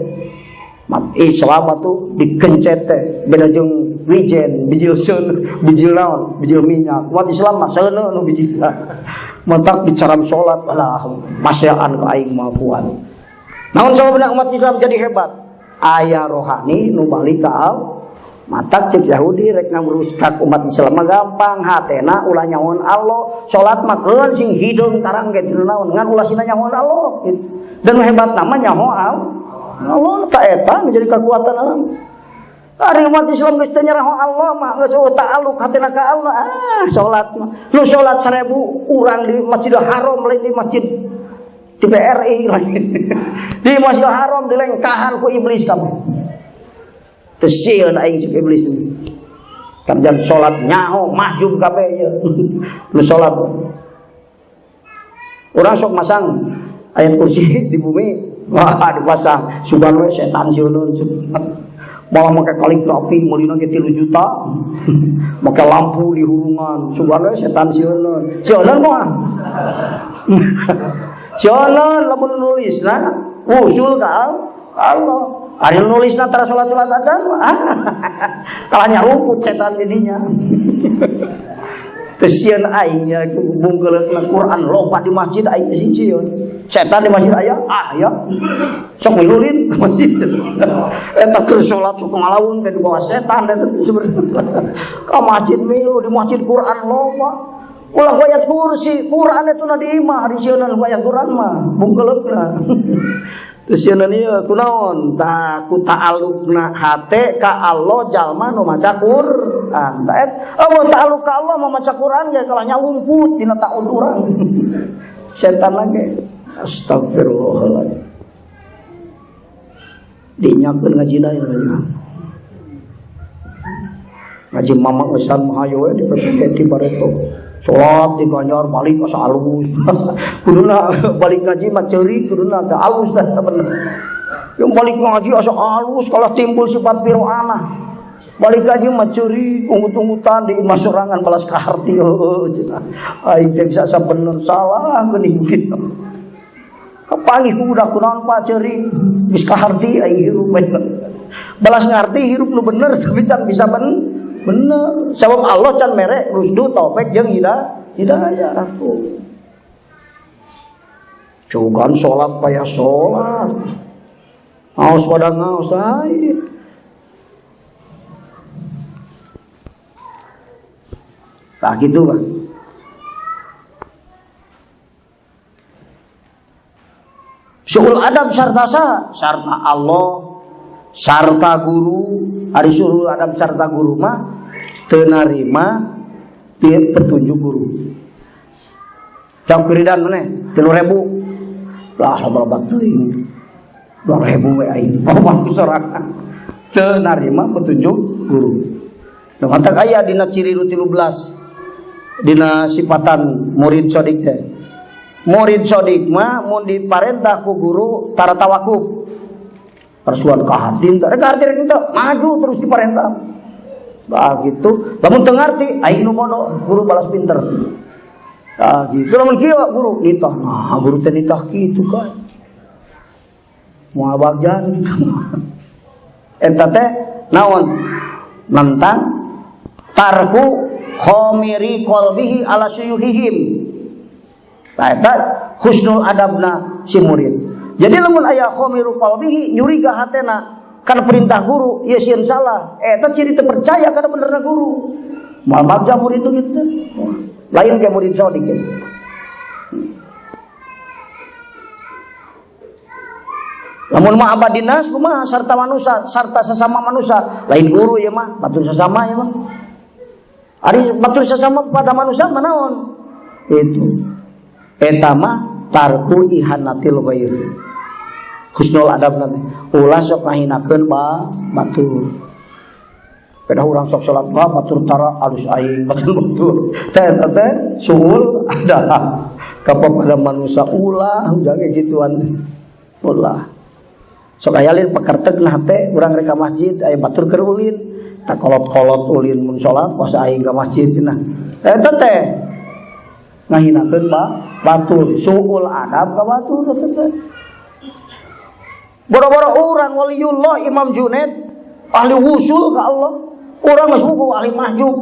Mat Islam atuh digencet teh beda jeung wijen bijil seun bijil naon bijil minyak. Umat Islam mah seuneu nu bijil. Matak dicaram salat walah masean ka aing mah kuat. Naon sababna umat Islam jadi hebat? Aya rohani nu balik ka Allah. Matak cek Yahudi rek ngarusak umat Islam mah gampang hatena ulah nyahoan Allah salat mah keun sing hideung tarang ge teu naon ngan ulah sina nyahoan Allah gitu. Dan nu hebat nama nyaho Allah tak eta menjadi kekuatan alam. Ari umat Islam geus teu nyaraho Allah mah geus eueuh ta'alluq hatena ka Allah. Ah salat mah nu salat 1000 urang di Masjidil Haram lain di masjid di BRI lain. Di Masjidil Haram dilengkahan ku iblis kamu. Teu sieun aing cek iblis ini. Kan jam salat nyaho mahjub kabeh ieu. Nu salat. Urang sok masang ayat kursi di bumi. Wah dipasang sugan we setan sieun. Malah make kaligrafi meulina ge 3 juta. Make lampu di hurungan sugan we setan sieun. Sieun mah. Sieun lamun nulisna usul ka Allah. Ari nulisna tara salat-salat acan mah. Kalah nyarumput setan didinya. Teu sieun aing ya bungkeuleukna Quran loba di masjid aing sing sieun. Setan di masjid aya, ah ya. Sok milulin ke masjid. Eta keur salat sok ngalaun teh dibawa setan eta sebenarnya. Ka masjid milu di masjid Quran loba. Ulah ayat kursi, Quran itu na di imah di sieunan ayat Quran mah bungkeuleukna. Teu sieun ieu kunaon? Tah ku ta'alluqna hate ka Allah jalma nu maca Quran. Tah et eueuh ta'alluq ka Allah mah maca Quran ge kalah nyalumput dina taun urang. Setan lagi. Astagfirullahaladzim. Dinyakeun ngajina ieu ngaji mama eusan mah hayo we di PPT bareto. Salat diganjar balik asa alus. Kuduna balik ngaji mah ceurik kuduna teh alus teh bener. Yang balik ngaji asa alus kalah timbul sifat firo'anah. Balik ngaji mah ceurik ungut-ungutan di imah sorangan balas ka harti heueuh cenah. Aing teh bisa sabener salah geuning kitu. Kapanggih ku budak kunaon Pak ceurik geus ka harti aing hirup bener. Balas ngarti hirup nu bener tapi can bisa bener. Sebab Allah can mere rusdu taufik jeung hidayah aku. Cugan salat payah salat. Ngaos pada ngaos ae. Tah kitu Pak. Suul adab sarta sa, sarta Allah, sarta guru. Ari suul adab sarta guru mah teu narima petunjuk guru. Cak wiridan maneh 3.000. Lah loba teuing. 2.000 we aing. Loba sorangan. Teu narima petunjuk guru. Nu matak aya dina ciri nu 13 dina sifatan murid sodik teh. Murid sodik mah mun diparentah ku guru tara tawakuf. Persuan ka hati teh, rek harti rek teu, maju terus diparentah. Bah gitu. Lamun teu ngarti aing nu bodoh, guru balas pinter. Ah gitu lamun kieu guru nitah. Nah, guru teh nitah kitu kan. Moal bagjan gitu. Eta teh naon? Nentang tarku khamiri qalbihi ala suyuhihim. Nah, eta husnul adabna si murid. Jadi lamun aya khamiru qalbihi nyuriga hatena kana perintah guru, ieu sieun salah. Eta ciri teu percaya kana benerna guru. Moal bagja murid itu gitu. Lain ke murid sodik gitu. Lamun mah abadinas kumaha sarta manusia, sarta sesama manusia, lain guru ieu mah, batur sesama ieu mah. Ari batur sesama pada manusia mah naon? Itu. Eta mah tarku ihanatil ghair. Husnul adab nanti. Ulah sok ngahinakeun batur. Pedah urang sok salat ba batur tara alus aing batur batur. Teh eta teh suul adab kepada manusia ulah jaga gituan. Ulah. Sok aya lin pekertek nah teh urang rek ka masjid aya batur keur ulin. Tak kolot-kolot ulin mun salat pas aing ka masjid cenah. Eta teh ngahinakeun batur, suul adab ka batur eta teh. Boro-boro urang waliullah Imam Junaid ahli wusul ka Allah. Urang geus buku ahli mahjub.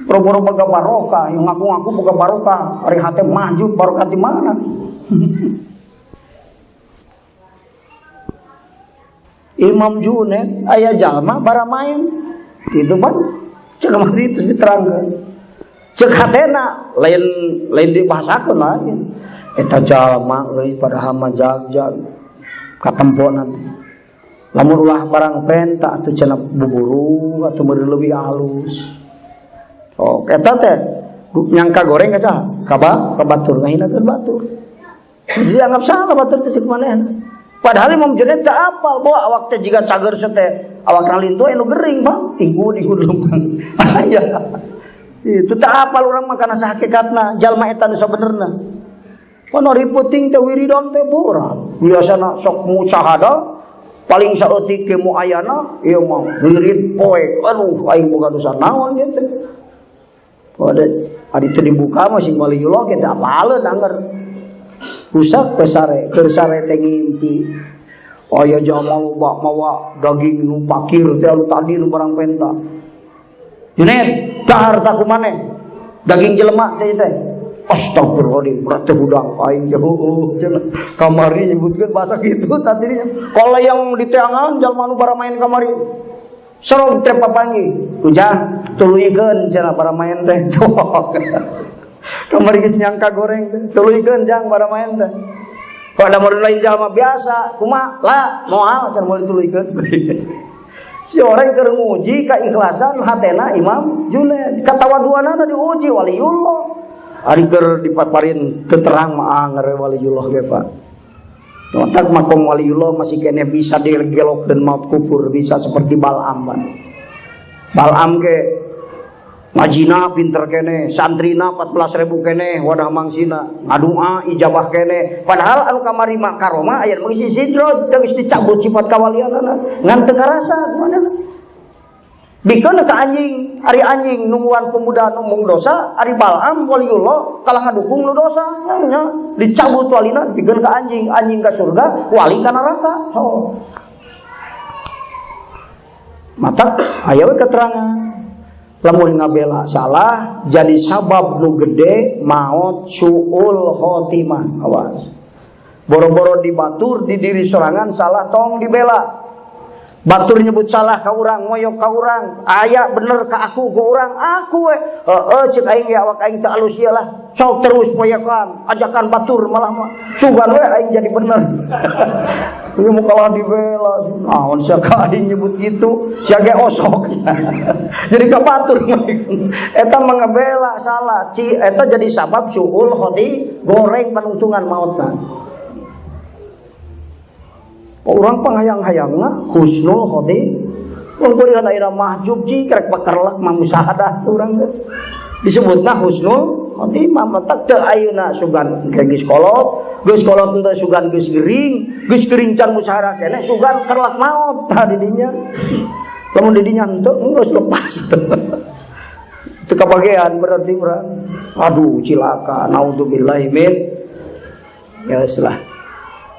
Boro-boro boga barokah, yang ngaku-ngaku boga barokah, ari hate mahjub barokah di mana? Imam Junaid aya jalma baramain gitu pan cek mari terus diterangkeun. Cek hatena lain lain dibahasakeun lain. Eta jalma euy padahal mah jag-jag katemponan. Lamun ulah barang penta atuh cenah buburu atuh meureun leuwih alus. Oh, eta teh nyangka goreng ka saha? Ka batur ngahinakeun batur. Jadi anggap salah batur teh cek manehna. Padahal Imam Junaid teu apal bahwa awak teh jiga cager teh awak lintu anu gering bang, ingkud ingkud lempang. Aya. Itu teu apal urang mah kana sahakikatna jalma eta nu sabenerna. Kono riputing teh wiridan teh berat. Biasana sok musahada paling saeutik ke muayana ieu mah wirid poek. Aduh aing boga dosa naon ieu teh. Pada ari teu dibuka mah sing waliyullah ge teu apaleun anger. Rusak pesare, keur sare teh ngimpi. Aya jalma loba mawa daging nu pakir teh anu tadi nu barang penta. Junet, dahar tak ku maneh. Daging jelema teh teh. Astagfirullahaladzim, berat teh hudang aing jauh. Kamari nyebutkeun bahasa kitu tadi. Kalau yang diteangan jalma nu baramaen kamari. Sorong teh papanggih. Ujang tuluykeun cenah baramaen teh. Kamari geus nyangka goreng teh. Tuluykeun jang baramaen teh. Kalau ada model lain jalma biasa, kumaha lah moal cenah moal dituluykeun. Si orang keur nguji keikhlasan hatena Imam Junaid. Katawaduanana diuji waliullah. Ari keur dipaparin teu terang mah anger waliullah ge Pak. Otak makom waliullah masih kene bisa digelokkeun maut kufur, bisa seperti Bal'am Pak. Bal'am ge ngajina pinter kene, santrina 14.000 kene, wadah mangsina, ngadua ijabah kene. Padahal anu kamari mah karomah aya mengisi sidro, geus dicabut sifat kawalianana, ngan teu karasa kumaha. Bikeun ka anjing, ari anjing nungguan pemuda nu mung dosa, ari Bal'am waliullah kalah ngadukung nu dosa, nya dicabut walina dibikeun ka anjing, anjing ka surga, wali ka neraka. So. Mata aya we keterangan. Lamun ngabela salah jadi sabab nu gede maot suul khotimah. Awas. Boro-boro dibatur di diri sorangan salah tong dibela. Batur nyebut salah ka urang, moyok ka urang, aya bener ka aku ka urang, aku we. Heeh ceuk aing ge awak aing teu alus ieu lah. Sok terus poyokan, ajakan batur malah mah. Sugan we aing jadi bener. Ieu mau kalah dibela, naon sia ka aing nyebut gitu, sia ge osok. Jadi ka batur eta mah ngebela salah, ci eta jadi sabab suul khoti goreng panungtungan maotna. Orang panghayang-hayangna husnul khotimah. Wong kuliah ayeuna mahjub ji kerek pakerlek mah musahadah urang teh. Disebutna husnul khotimah matak teu ayeuna sugan geus kolot, geus kolot teu sugan geus gering can musahadah keneh sugan kerlak maot tah di dinya. Lamun di dinya henteu geus lepas. Teu kabagean berarti urang. Aduh cilaka naudzubillahi min. Ya geus lah.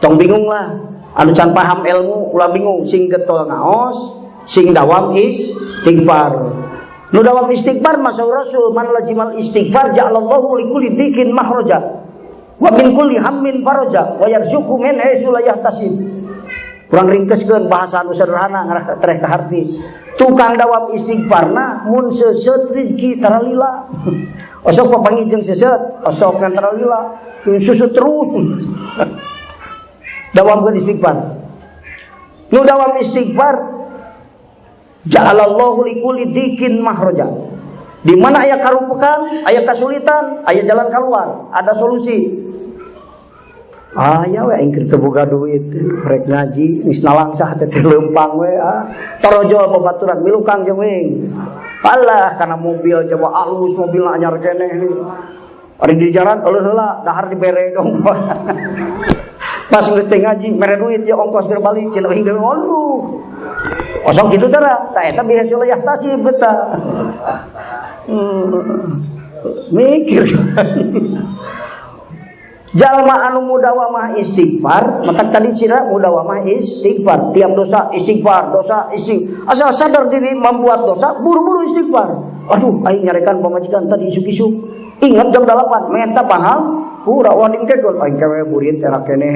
Tong bingung lah. Anu can paham ilmu ulah bingung sing getol ngaos sing dawam istighfar. Nu dawam istighfar masa Rasul man lazimal istighfar ja'alallahu likulli dhikin makhraja wa min kulli hammin faraja wa yarzuqhu min haitsu la yahtasib. Kurang ringkeskeun bahasa anu sederhana ngarah tereh ka harti. Tukang dawam istighfarna mun seuseut rezeki taralila. Osok papanggih jeung seuseut, osok ngan taralila, susut terus. Dawamkeun istighfar. Nu dawam istighfar ja'alallahu likulli dhikin makhraja. Di mana aya karupekan, aya kasulitan, aya jalan keluar, ada solusi. Aya we aing keur teu boga duit, rek ngaji, geus nalangsah teh leumpang we ah. Torojol babaturan milu Kang jeung wing. Alah kana mobil coba alus mobilna anyar keneh nih. Ari di jalan eueuh heula dahar dibere dong. Pas geus teh ngaji mere duit ya ongkos keur balik cenah hingga aduh. Osok kitu tara, tah eta biasa yahtasib beta. Mikir. Jalma anu mudawamah istighfar, maka tadi sira mudawamah istighfar, tiap dosa istighfar, dosa istighfar. Asal sadar diri membuat dosa, buru-buru istighfar. Aduh, aing nyarekan pamajikan tadi isuk-isuk. Ingat jam 8, menta paham, pura waning kekeun aing kewe burit era keneh.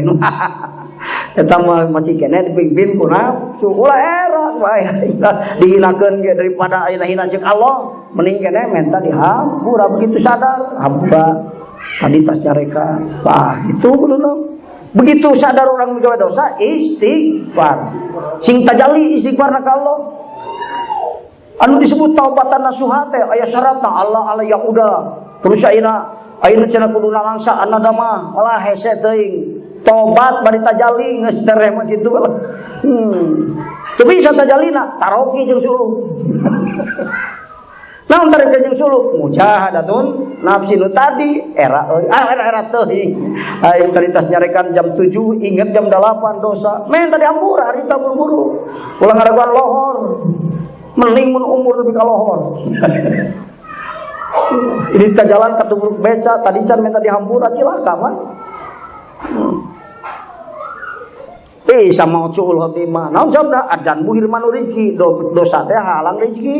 Eta mah masih keneh dipimpin ku nafsu. Ulah era wae dihinakeun ge daripada ayeuna hina ceuk Allah, mending keneh menta dihampura begitu sadar, hampura. Tadi tas nyarekan. Wah, gitu kudu. Begitu sadar orang migawe dosa, istighfar. Sing tajalli istighfarna ka Allah. Anu disebut taubatan nasuha teh aya syaratna Allah Allah ya udah. Terus ayeuna ayeuna cenah kudu nalangsa anadama, malah hese teuing. Tobat bari tajalli geus tereh mah kitu. Teu bisa tajallina, taroki jeung suluk. Naon tarik jeung suluk? Mujahadatun nafsi nu tadi era euy, ah era era teuing. Aing tadi tas nyarekan jam 7, inget jam 8 dosa. Men tadi ampura harita buru-buru. Ulah ngaraguan lohor. Mending mun umur lebih ka lohor. Ini kita jalan katubruk beca, tadi can minta dihampura cilaka mah. Sama suul khotimah. Naon sabda adan buhir manu rezeki, dosa teh halang rezeki.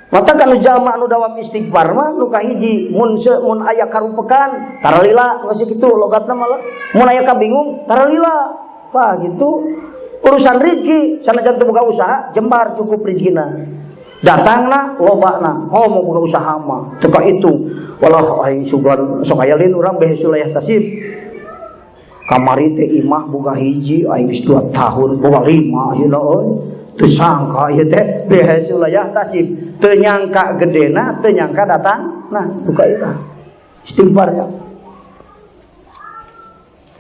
Mata kan jalma anu dawam istighfar mah nu kahiji mun aya karupekan taralila geus kitu logatna malah mun aya kabingung taralila. Wah gitu. Urusan rezeki sanajan teu boga usaha jembar cukup rezekina. Datangna lobana, oh mau boga usaha mah teu kahitung. Walah aing sugan sok aya lin urang behe sulayah tasib. Kamari teh imah boga hiji aing geus 2 tahun boga 5 ayeuna euy. Teu sangka ieu teh behe sulayah tasib. Teu nyangka gedena, teu nyangka datang. Nah, buka ira. Istighfar ya.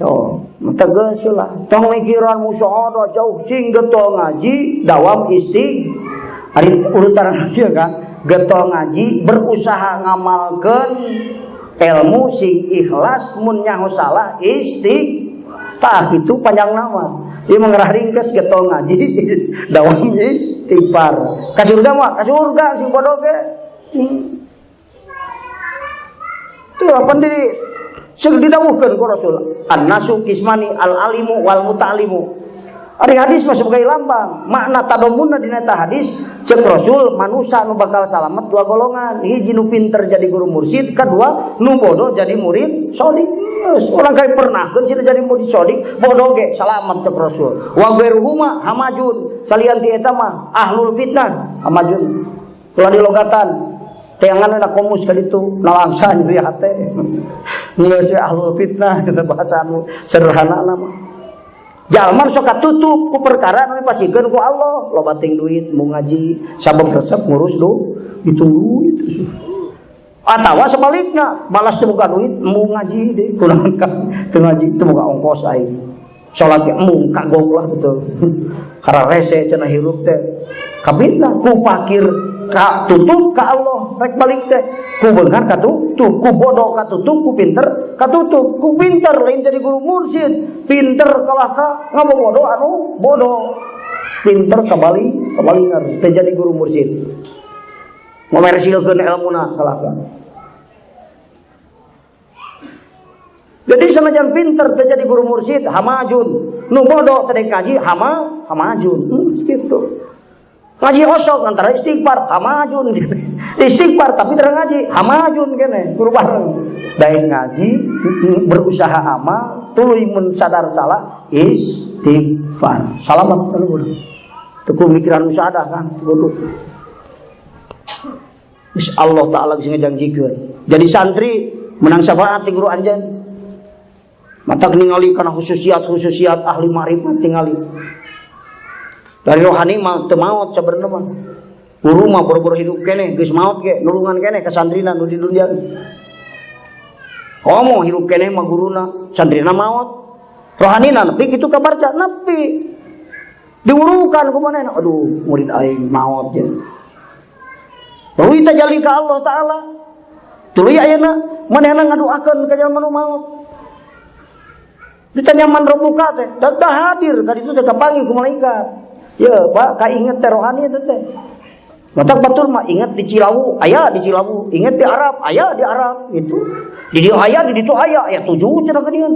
Oh, tegas lah. Tong mikiran musyahadah jauh sing getol ngaji dawam istighfar. Ari urutan ieu kan, getol ngaji berusaha ngamalkeun ilmu sing ikhlas mun nyaho salah istighfar. Tah kitu panjang nama. Ieu mengerah ringkes getol ngaji dawam istighfar. Ka surga mah, ka surga sing bodoh ge. Tuh apa diri sing didawuhkeun ku Rasul, an-nasu kismani al-alimu wal muta'alimu. Ari hadis mah sebagai lambang, makna tadomunna dina eta hadis cek Rasul manusia nu bakal salamet dua golongan, hiji nu pinter jadi guru mursyid, kedua nu bodoh jadi murid sodik. Geus urang kali pernahkeun sih jadi murid sodik, bodoh ge salamet cek Rasul. Wa ghairuhuma hamajun, salian ti eta mah ahlul fitnah hamajun. Ulah dilogatan teangan na komus ka ditu nalangsa nyeri hate. Geus ahlul fitnah kitu bahasa anu sederhana mah. Jalma sok katutup ku perkara anu dipasikeun ku Allah, loba ting duit mau ngaji, sabab resep ngurus du, itu duit. Atawa sebalikna, balas teu boga duit mau ngaji deui, kunaon ka teu ngaji teu boga ongkos aing. Salat ge embung kagok lah betul. Karena rese cenah hirup teh. Kabitna ku fakir ka tutup ka Allah, rek balik teh. Ku beunghar katutup, ku bodoh katutup, ku pinter katutup, ku pinter lain jadi guru mursyid, pinter kalah ka ngabobodo anu bodoh. Pinter kabali, kabalingar teh jadi guru mursyid. Ngomersilkeun elmuna kalah ka. Jadi sanajan pinter teh jadi guru mursyid hamajun, nu bodoh teh ngaji hamajun. Gitu. Ngaji osok antara istighfar hamajun. Istighfar tapi terang ngaji hamajun kene guru bareng. Daek ngaji berusaha amal tuluy mun sadar salah istighfar. Salamat anu teu mikiran musadah kan kudu. Geus Allah taala geus ngajanjikeun. Jadi santri menang syafaat ti guru anjeun. Matak ningali kana khususiat-khususiat ahli ma'rifat tingali. Dari rohani mah teu maot sabenerna mah. Guru mah boro-boro hidup keneh geus maot ge nulungan keneh ka santrina nu di dunia. Komo hidup keneh mah guruna, santrina maot. Rohanina nepi kitu kabarca nepi. Diurukan ku manehna, aduh murid aing maot je. Tuluy tajalli ka Allah taala. Tuluy ayeuna manehna ngaduakeun ka jalma nu maot. Ditanya man rabbuka teh, dah hadir ka ditu teh kapanggih ku malaikat. Ya, Pak, kainget teh rohani eta teh. Matak batur mah inget di Cilawu, aya di Cilawu, inget di Arab, aya di Arab gitu. Di dieu aya, di ditu aya, aya 7 cenah ka dieu.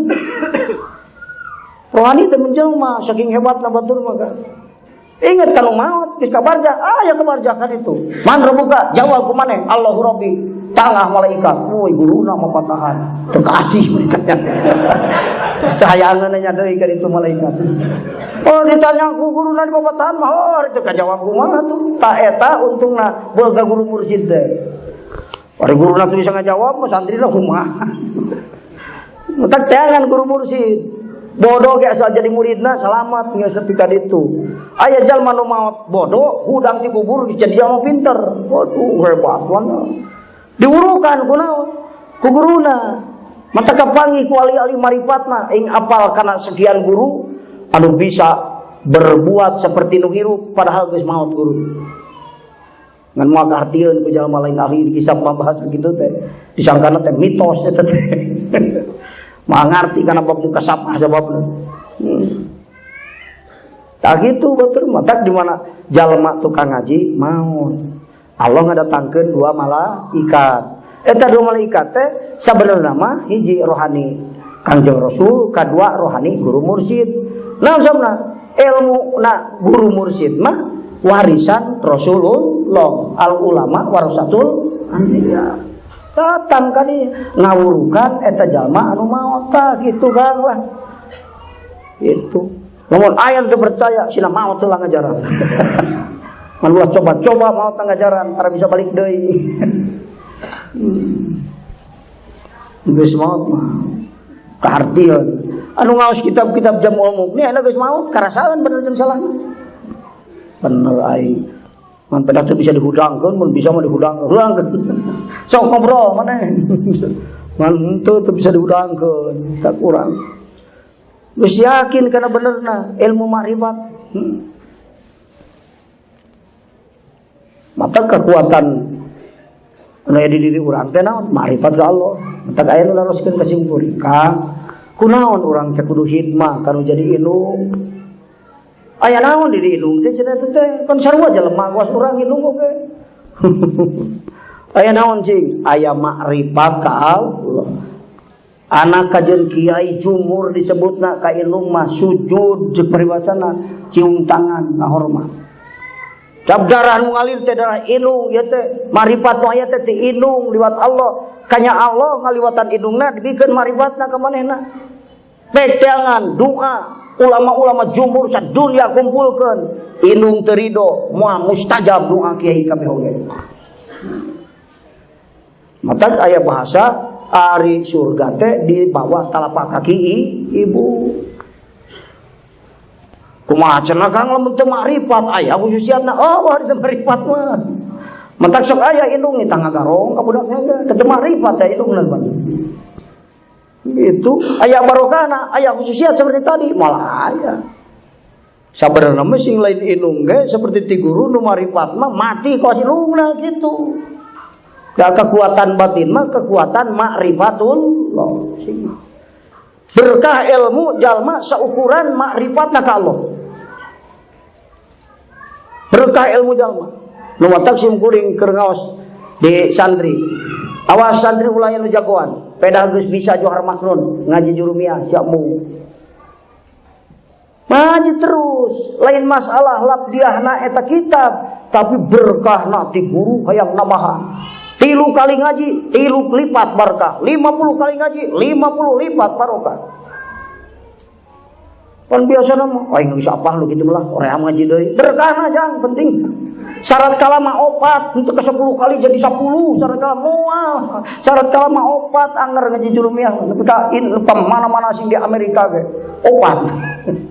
Rohani teh menjelma saking hebatna batur mah kan. Ingat kalau maut geus kabarja, aya kabarja kan itu. Man rabbuka? Jawab ku maneh, Allahu Rabbi. Tangah malaikat, woi guruna mah patahan. Teu kaacih ditanya. Terus teh hayangeun nya deui ka ditu malaikat. Oh ditanya ku guruna di patahan mah, oh itu kajawab kumaha tuh. Ta eta untungna boga guru mursyid teh. Ari guruna tuh bisa ngajawab mah santrina kumaha. Matak teangan guru mursyid. Bodoh ge asal jadi muridna selamat geus nepi ka ditu. Aya jalma nu maot bodoh hudang ti kubur geus jadi jalma pinter. Waduh hebat mana. Diurukan kunaon? Ku guruna. Mata kapanggih ku ahli-ahli marifatna ing apal kana sekian guru anu bisa berbuat seperti nu hirup padahal geus maot guru. Ngan moal kahartieun ku jalma lain ahli kisah pambahas kitu teh. Disangkana teh mitos eta teh. Moal ngarti kana bab muka sapah sababna. Tak gitu betul matak di mana jalma tukang ngaji maot. Allah ngadatangkeun dua malaikat. Eta dua malaikat teh sabenerna mah hiji rohani Kangjeng Rasul, kadua rohani guru mursyid. Nah, sabna ilmu na guru mursid mah warisan Rasulullah, al ulama warasatul anbiya. Datang kali ngawurukan eta jalma anu maot tah kitu Kang lah. Itu. Lamun aya teu percaya sina maot teu ngajaran. Mun ulah coba-coba maot ngajaran tara bisa balik deui. Geus maot mah kahartieun. Anu ngaos kitab-kitab Jam'ul Mughni aya geus maot karasaan bener jeung salahna. Bener aing. Man pedah teu bisa dihudangkeun, mun bisa mah dihudangkeun. Hudangkeun. Sok ngobrol maneh. Man teu bisa dihudangkeun, tak kurang. Geus yakin kana benerna ilmu makrifat. Mata kekuatan anu aya di diri urang teh naon? Makrifat ka Allah. Matak aya nu naroskeun ka sim kuring. Kang, kunaon urang teh kudu hikmah kanu jadi indung? Aya naon di indung teh cenah teh kan sarua jelema kuas urang indung oge. Aya naon cing? Aya makrifat ka Allah. Anak kajen kiai jumur disebutna ka indung mah sujud jeung paribasana cium tangan ngahormat. Cap darah nu ngalir teh darah indung ieu teh makrifat nu aya teh ti indung liwat Allah. Kanya Allah ngaliwatan indungna dibikeun makrifatna ka manehna. Peteangan doa ulama-ulama jumhur sadunya kumpulkeun indung teu rido moal mustajab doa kiai kabeh oge. Mata aya bahasa ari surga teh di bawah telapak kaki ibu. Kumaha cenah Kang lamun teu makrifat aya khususiatna. Oh, wah teu makrifat mah. Mentak sok aya indung ni tangga garong ka budakna ge teu makrifat teh indungna mah. Itu aya barokahna, aya khususiat seperti tadi malah aya. Sabenerna mah sing lain indung ge seperti ti guru nu makrifat mah mati kawas indungna kitu. Da kekuatan batin mah kekuatan makrifatullah. Berkah ilmu jalma saukuran makrifatna ka Allah. Berkah ilmu jalma. Nu matak sim kuring keur ngaos di santri. Awas santri ulah nu jagoan. Pedah geus bisa Johar Maknun ngaji jurumiyah siap mu. Ngaji terus, lain masalah labdiahna eta kitab, tapi berkahna ti guru hayang nambahan. 3 kali ngaji, 3 lipat barkah. 50 kali ngaji, 50 lipat barokah. Kan biasa nama, aing geus apa lu kitu lah, oream ngaji deui. Berkahna jang penting. Syarat kalama 4, untuk ke 10 kali jadi 10, syarat kalama moal. Syarat kalama 4 anger ngaji jurumiyah, nepi ka in mana-mana sing di Amerika ge 4.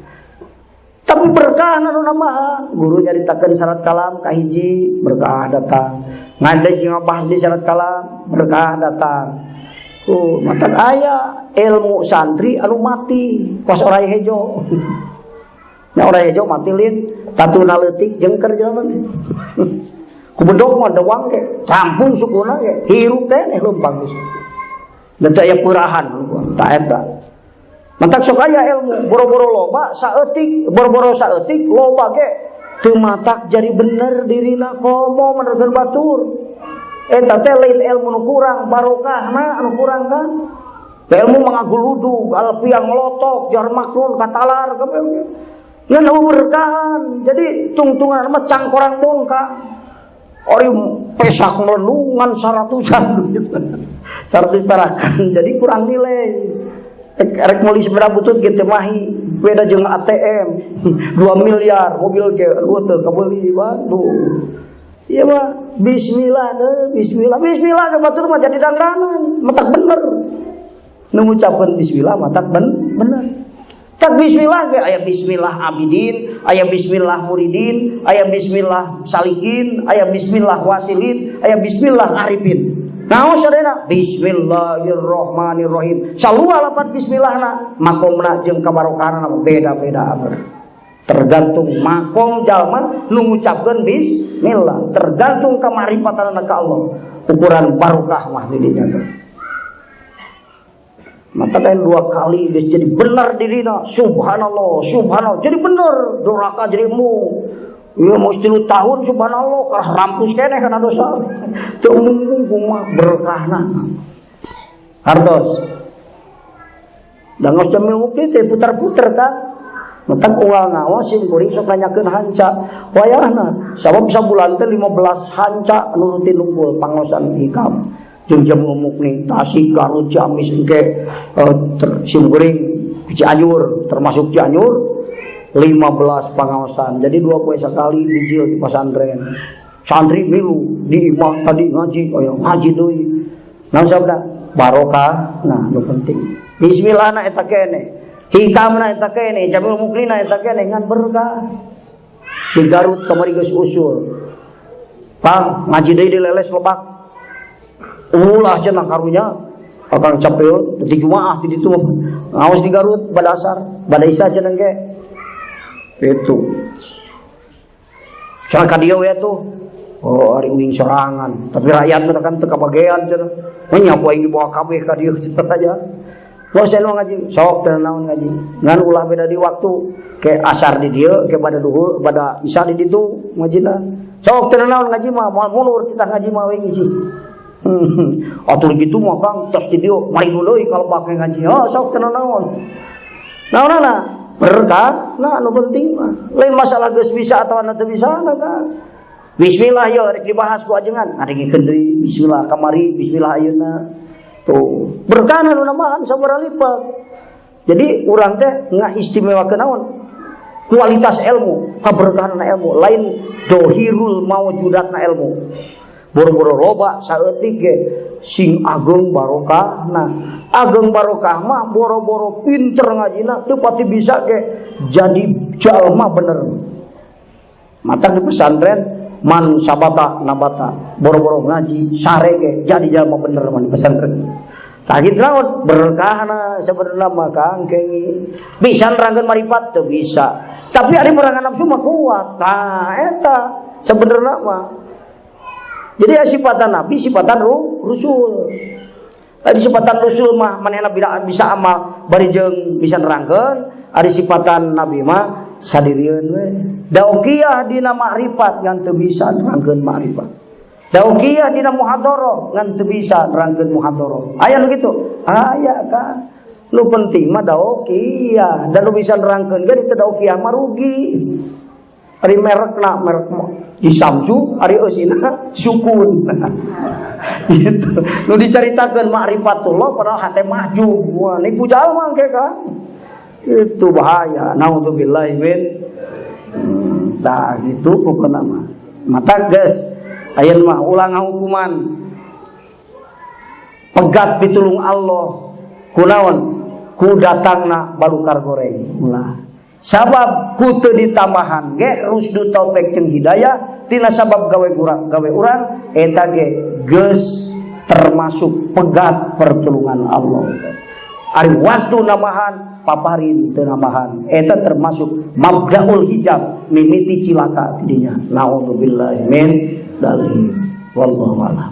Tapi berkah nu nambahan. Guru nyaritakeun syarat kalam kahiji, berkah datang. Ngadeg ngabahas di syarat kalam, berkah datang. Matak aya ilmu santri anu mati kos orai hejo. Nya orai hejo mati lin, tatuna leutik jengker jelema teh. Ku bedog mah dewang ge, rampung sukuna ge, hirup teh leumpang geus. Dan teu aya peurahan ta eta. Matak sok aya ilmu boro-boro loba saeutik, boro-boro saeutik loba ge teu matak jadi bener dirina komo menerkeun batur. Eta teh lain ilmu nu kurang, barokahna anu kurang kan. Ilmu mangaguludug, alpiang ngelotok, jar maknun katalar kabeh. Ngan berkahan. Jadi tungtungan mah cangkorang bongkang. Ori pesak melendungan 100-an duit. 100 perakan. Jadi kurang nilai. Rek meuli sepeda butut ge teu mahi. Beda jeung ATM 2 miliar mobil ge aduh teu kabeuli waduh. Iya mah bismillah deh, bismillah. Bismillah ke batur mah jadi dandanan, matak bener. Nu ngucapkeun bismillah matak bener. Tak bismillah ge aya bismillah abidin, aya bismillah muridin, aya bismillah salikin, aya bismillah wasilin, aya bismillah arifin. Naon sadayana? Bismillahirrahmanirrahim. Salua lapat bismillahna, makomna jeung kabarokahna beda-beda anger. Tergantung makom jalma nu ngucapkeun bismillah, tergantung kamarifatanna ka Allah. Ukuran barokah mah di dinya teh. Mata kan 2 kali geus jadi bener dirina, subhanallah, subhanallah, jadi bener, doraka jadi mu. Ieu mau 3 tahun subhanallah kalah rampus keneh kana dosa. Teu umum kumaha berkahna. Hartos. Da ngaos Jamil Mukti teh putar-putar kan. Matak unggal ngaos sim kuring sok nanyakeun hanca. Wayahna sabab sabulan teh 15 hanca nurutin nungkul pangaosan hikam. Jeung Jamil Mughni Tasik, Garut, Ciamis engke sim kuring Cianjur, termasuk Cianjur 15 pangaosan. Jadi 2 poe sekali bijil di pesantren. Santri milu di imah tadi ngaji, oh ngaji deui. Naon sabda? Barokah. Nah, nu penting. Bismillah na eta kene. Hikamna eta kene, Jamil Mughni na eta kene ngan berkah. Di Garut kamari geus usul. Pang ngaji deui di Leles Lebak. Ulah cenah karunya akang capek di Jumaah di ditu ngaos di Garut pada asar, pada isya cenah ge. Itu. Cenah ka dieu we tuh. Oh, ari uing sorangan, tapi rakyat mah kan teu kabagean cenah. Nya ku aing dibawa kabeh ka dieu cenah aja. Lo saya ngaji, sok teu naon ngaji. Ngan ulah beda di waktu, ke asar di dieu, ke pada duhur, pada isya di ditu ngajina. Sok teu naon ngaji mah, moal mundur kita ngaji mah we ngisi. Atur gitu mah Kang, tos di dieu mari deui kalau pakai ngaji. Oh, sok teu naon. Naonana? Berkah, nah anu penting mah. Lain masalah geus bisa atau teu bisa nah kan. Bismillah yo rek dibahas ku ajengan. Ngadengikeun deui bismillah kamari, bismillah ayeuna. Tuh, berkah nu nambahan sabaraha lipat. Jadi urang teh ngaistimewakeun naon? Kualitas ilmu, keberkahan ilmu, lain dohirul maujudatna ilmu. Boro-boro loba saeutik ge sing ageng barokah. Nah, ageng barokah mah boro-boro pinter ngajina teu pati bisa ge jadi jalma bener. Mata di pesantren man sabata nabata, boro-boro ngaji sare ge jadi jalma bener mah di pesantren. Tah kitu naon berkahna sebenarnya mah Kang kengi. Bisa nerangkeun maripat teu bisa. Tapi ari merangan nafsu mah kuat. Tah eta sebenarnya mah. Jadi ya, sifatan nabi, sifatan rusul. Tadi sifatan rusul mah manehna bisa amal bari jeung bisa nerangkeun, ari sifatan nabi mah sadirieun we. Daukiyah dina makrifat ngan teu bisa nerangkeun makrifat. Daukiyah dina muhadharah ngan teu bisa nerangkeun muhadharah. Aya nu kitu? Aya kan. Nu penting mah daukiyah dan nu bisa nerangkeun ge teu daukiyah mah rugi. Ari merekna merek di Samsu, ari eusina sukun. Gitu. Nu dicaritakeun ma'rifatullah padahal hate mahjub. Wah, nipu jalma engke kan. Itu bahaya. Naudzubillahi min. Nah, gitu pokokna mah. Mata geus ayeuna mah ulang hukuman. Pegat pitulung Allah. Kunaon? Ku datangna balukar goreng. Ulah. Sabab ku teu ditambahan ge rusdu taufik jeung hidayah tina sabab gawe urang, gawe urang eta ge geus termasuk pegat pertolongan Allah. Ari waktu nambahan paparin teu nambahan eta termasuk mabdaul hijab, mimiti cilaka tidinya. Naudzubillahi min dzalik. Wallahu a'lam.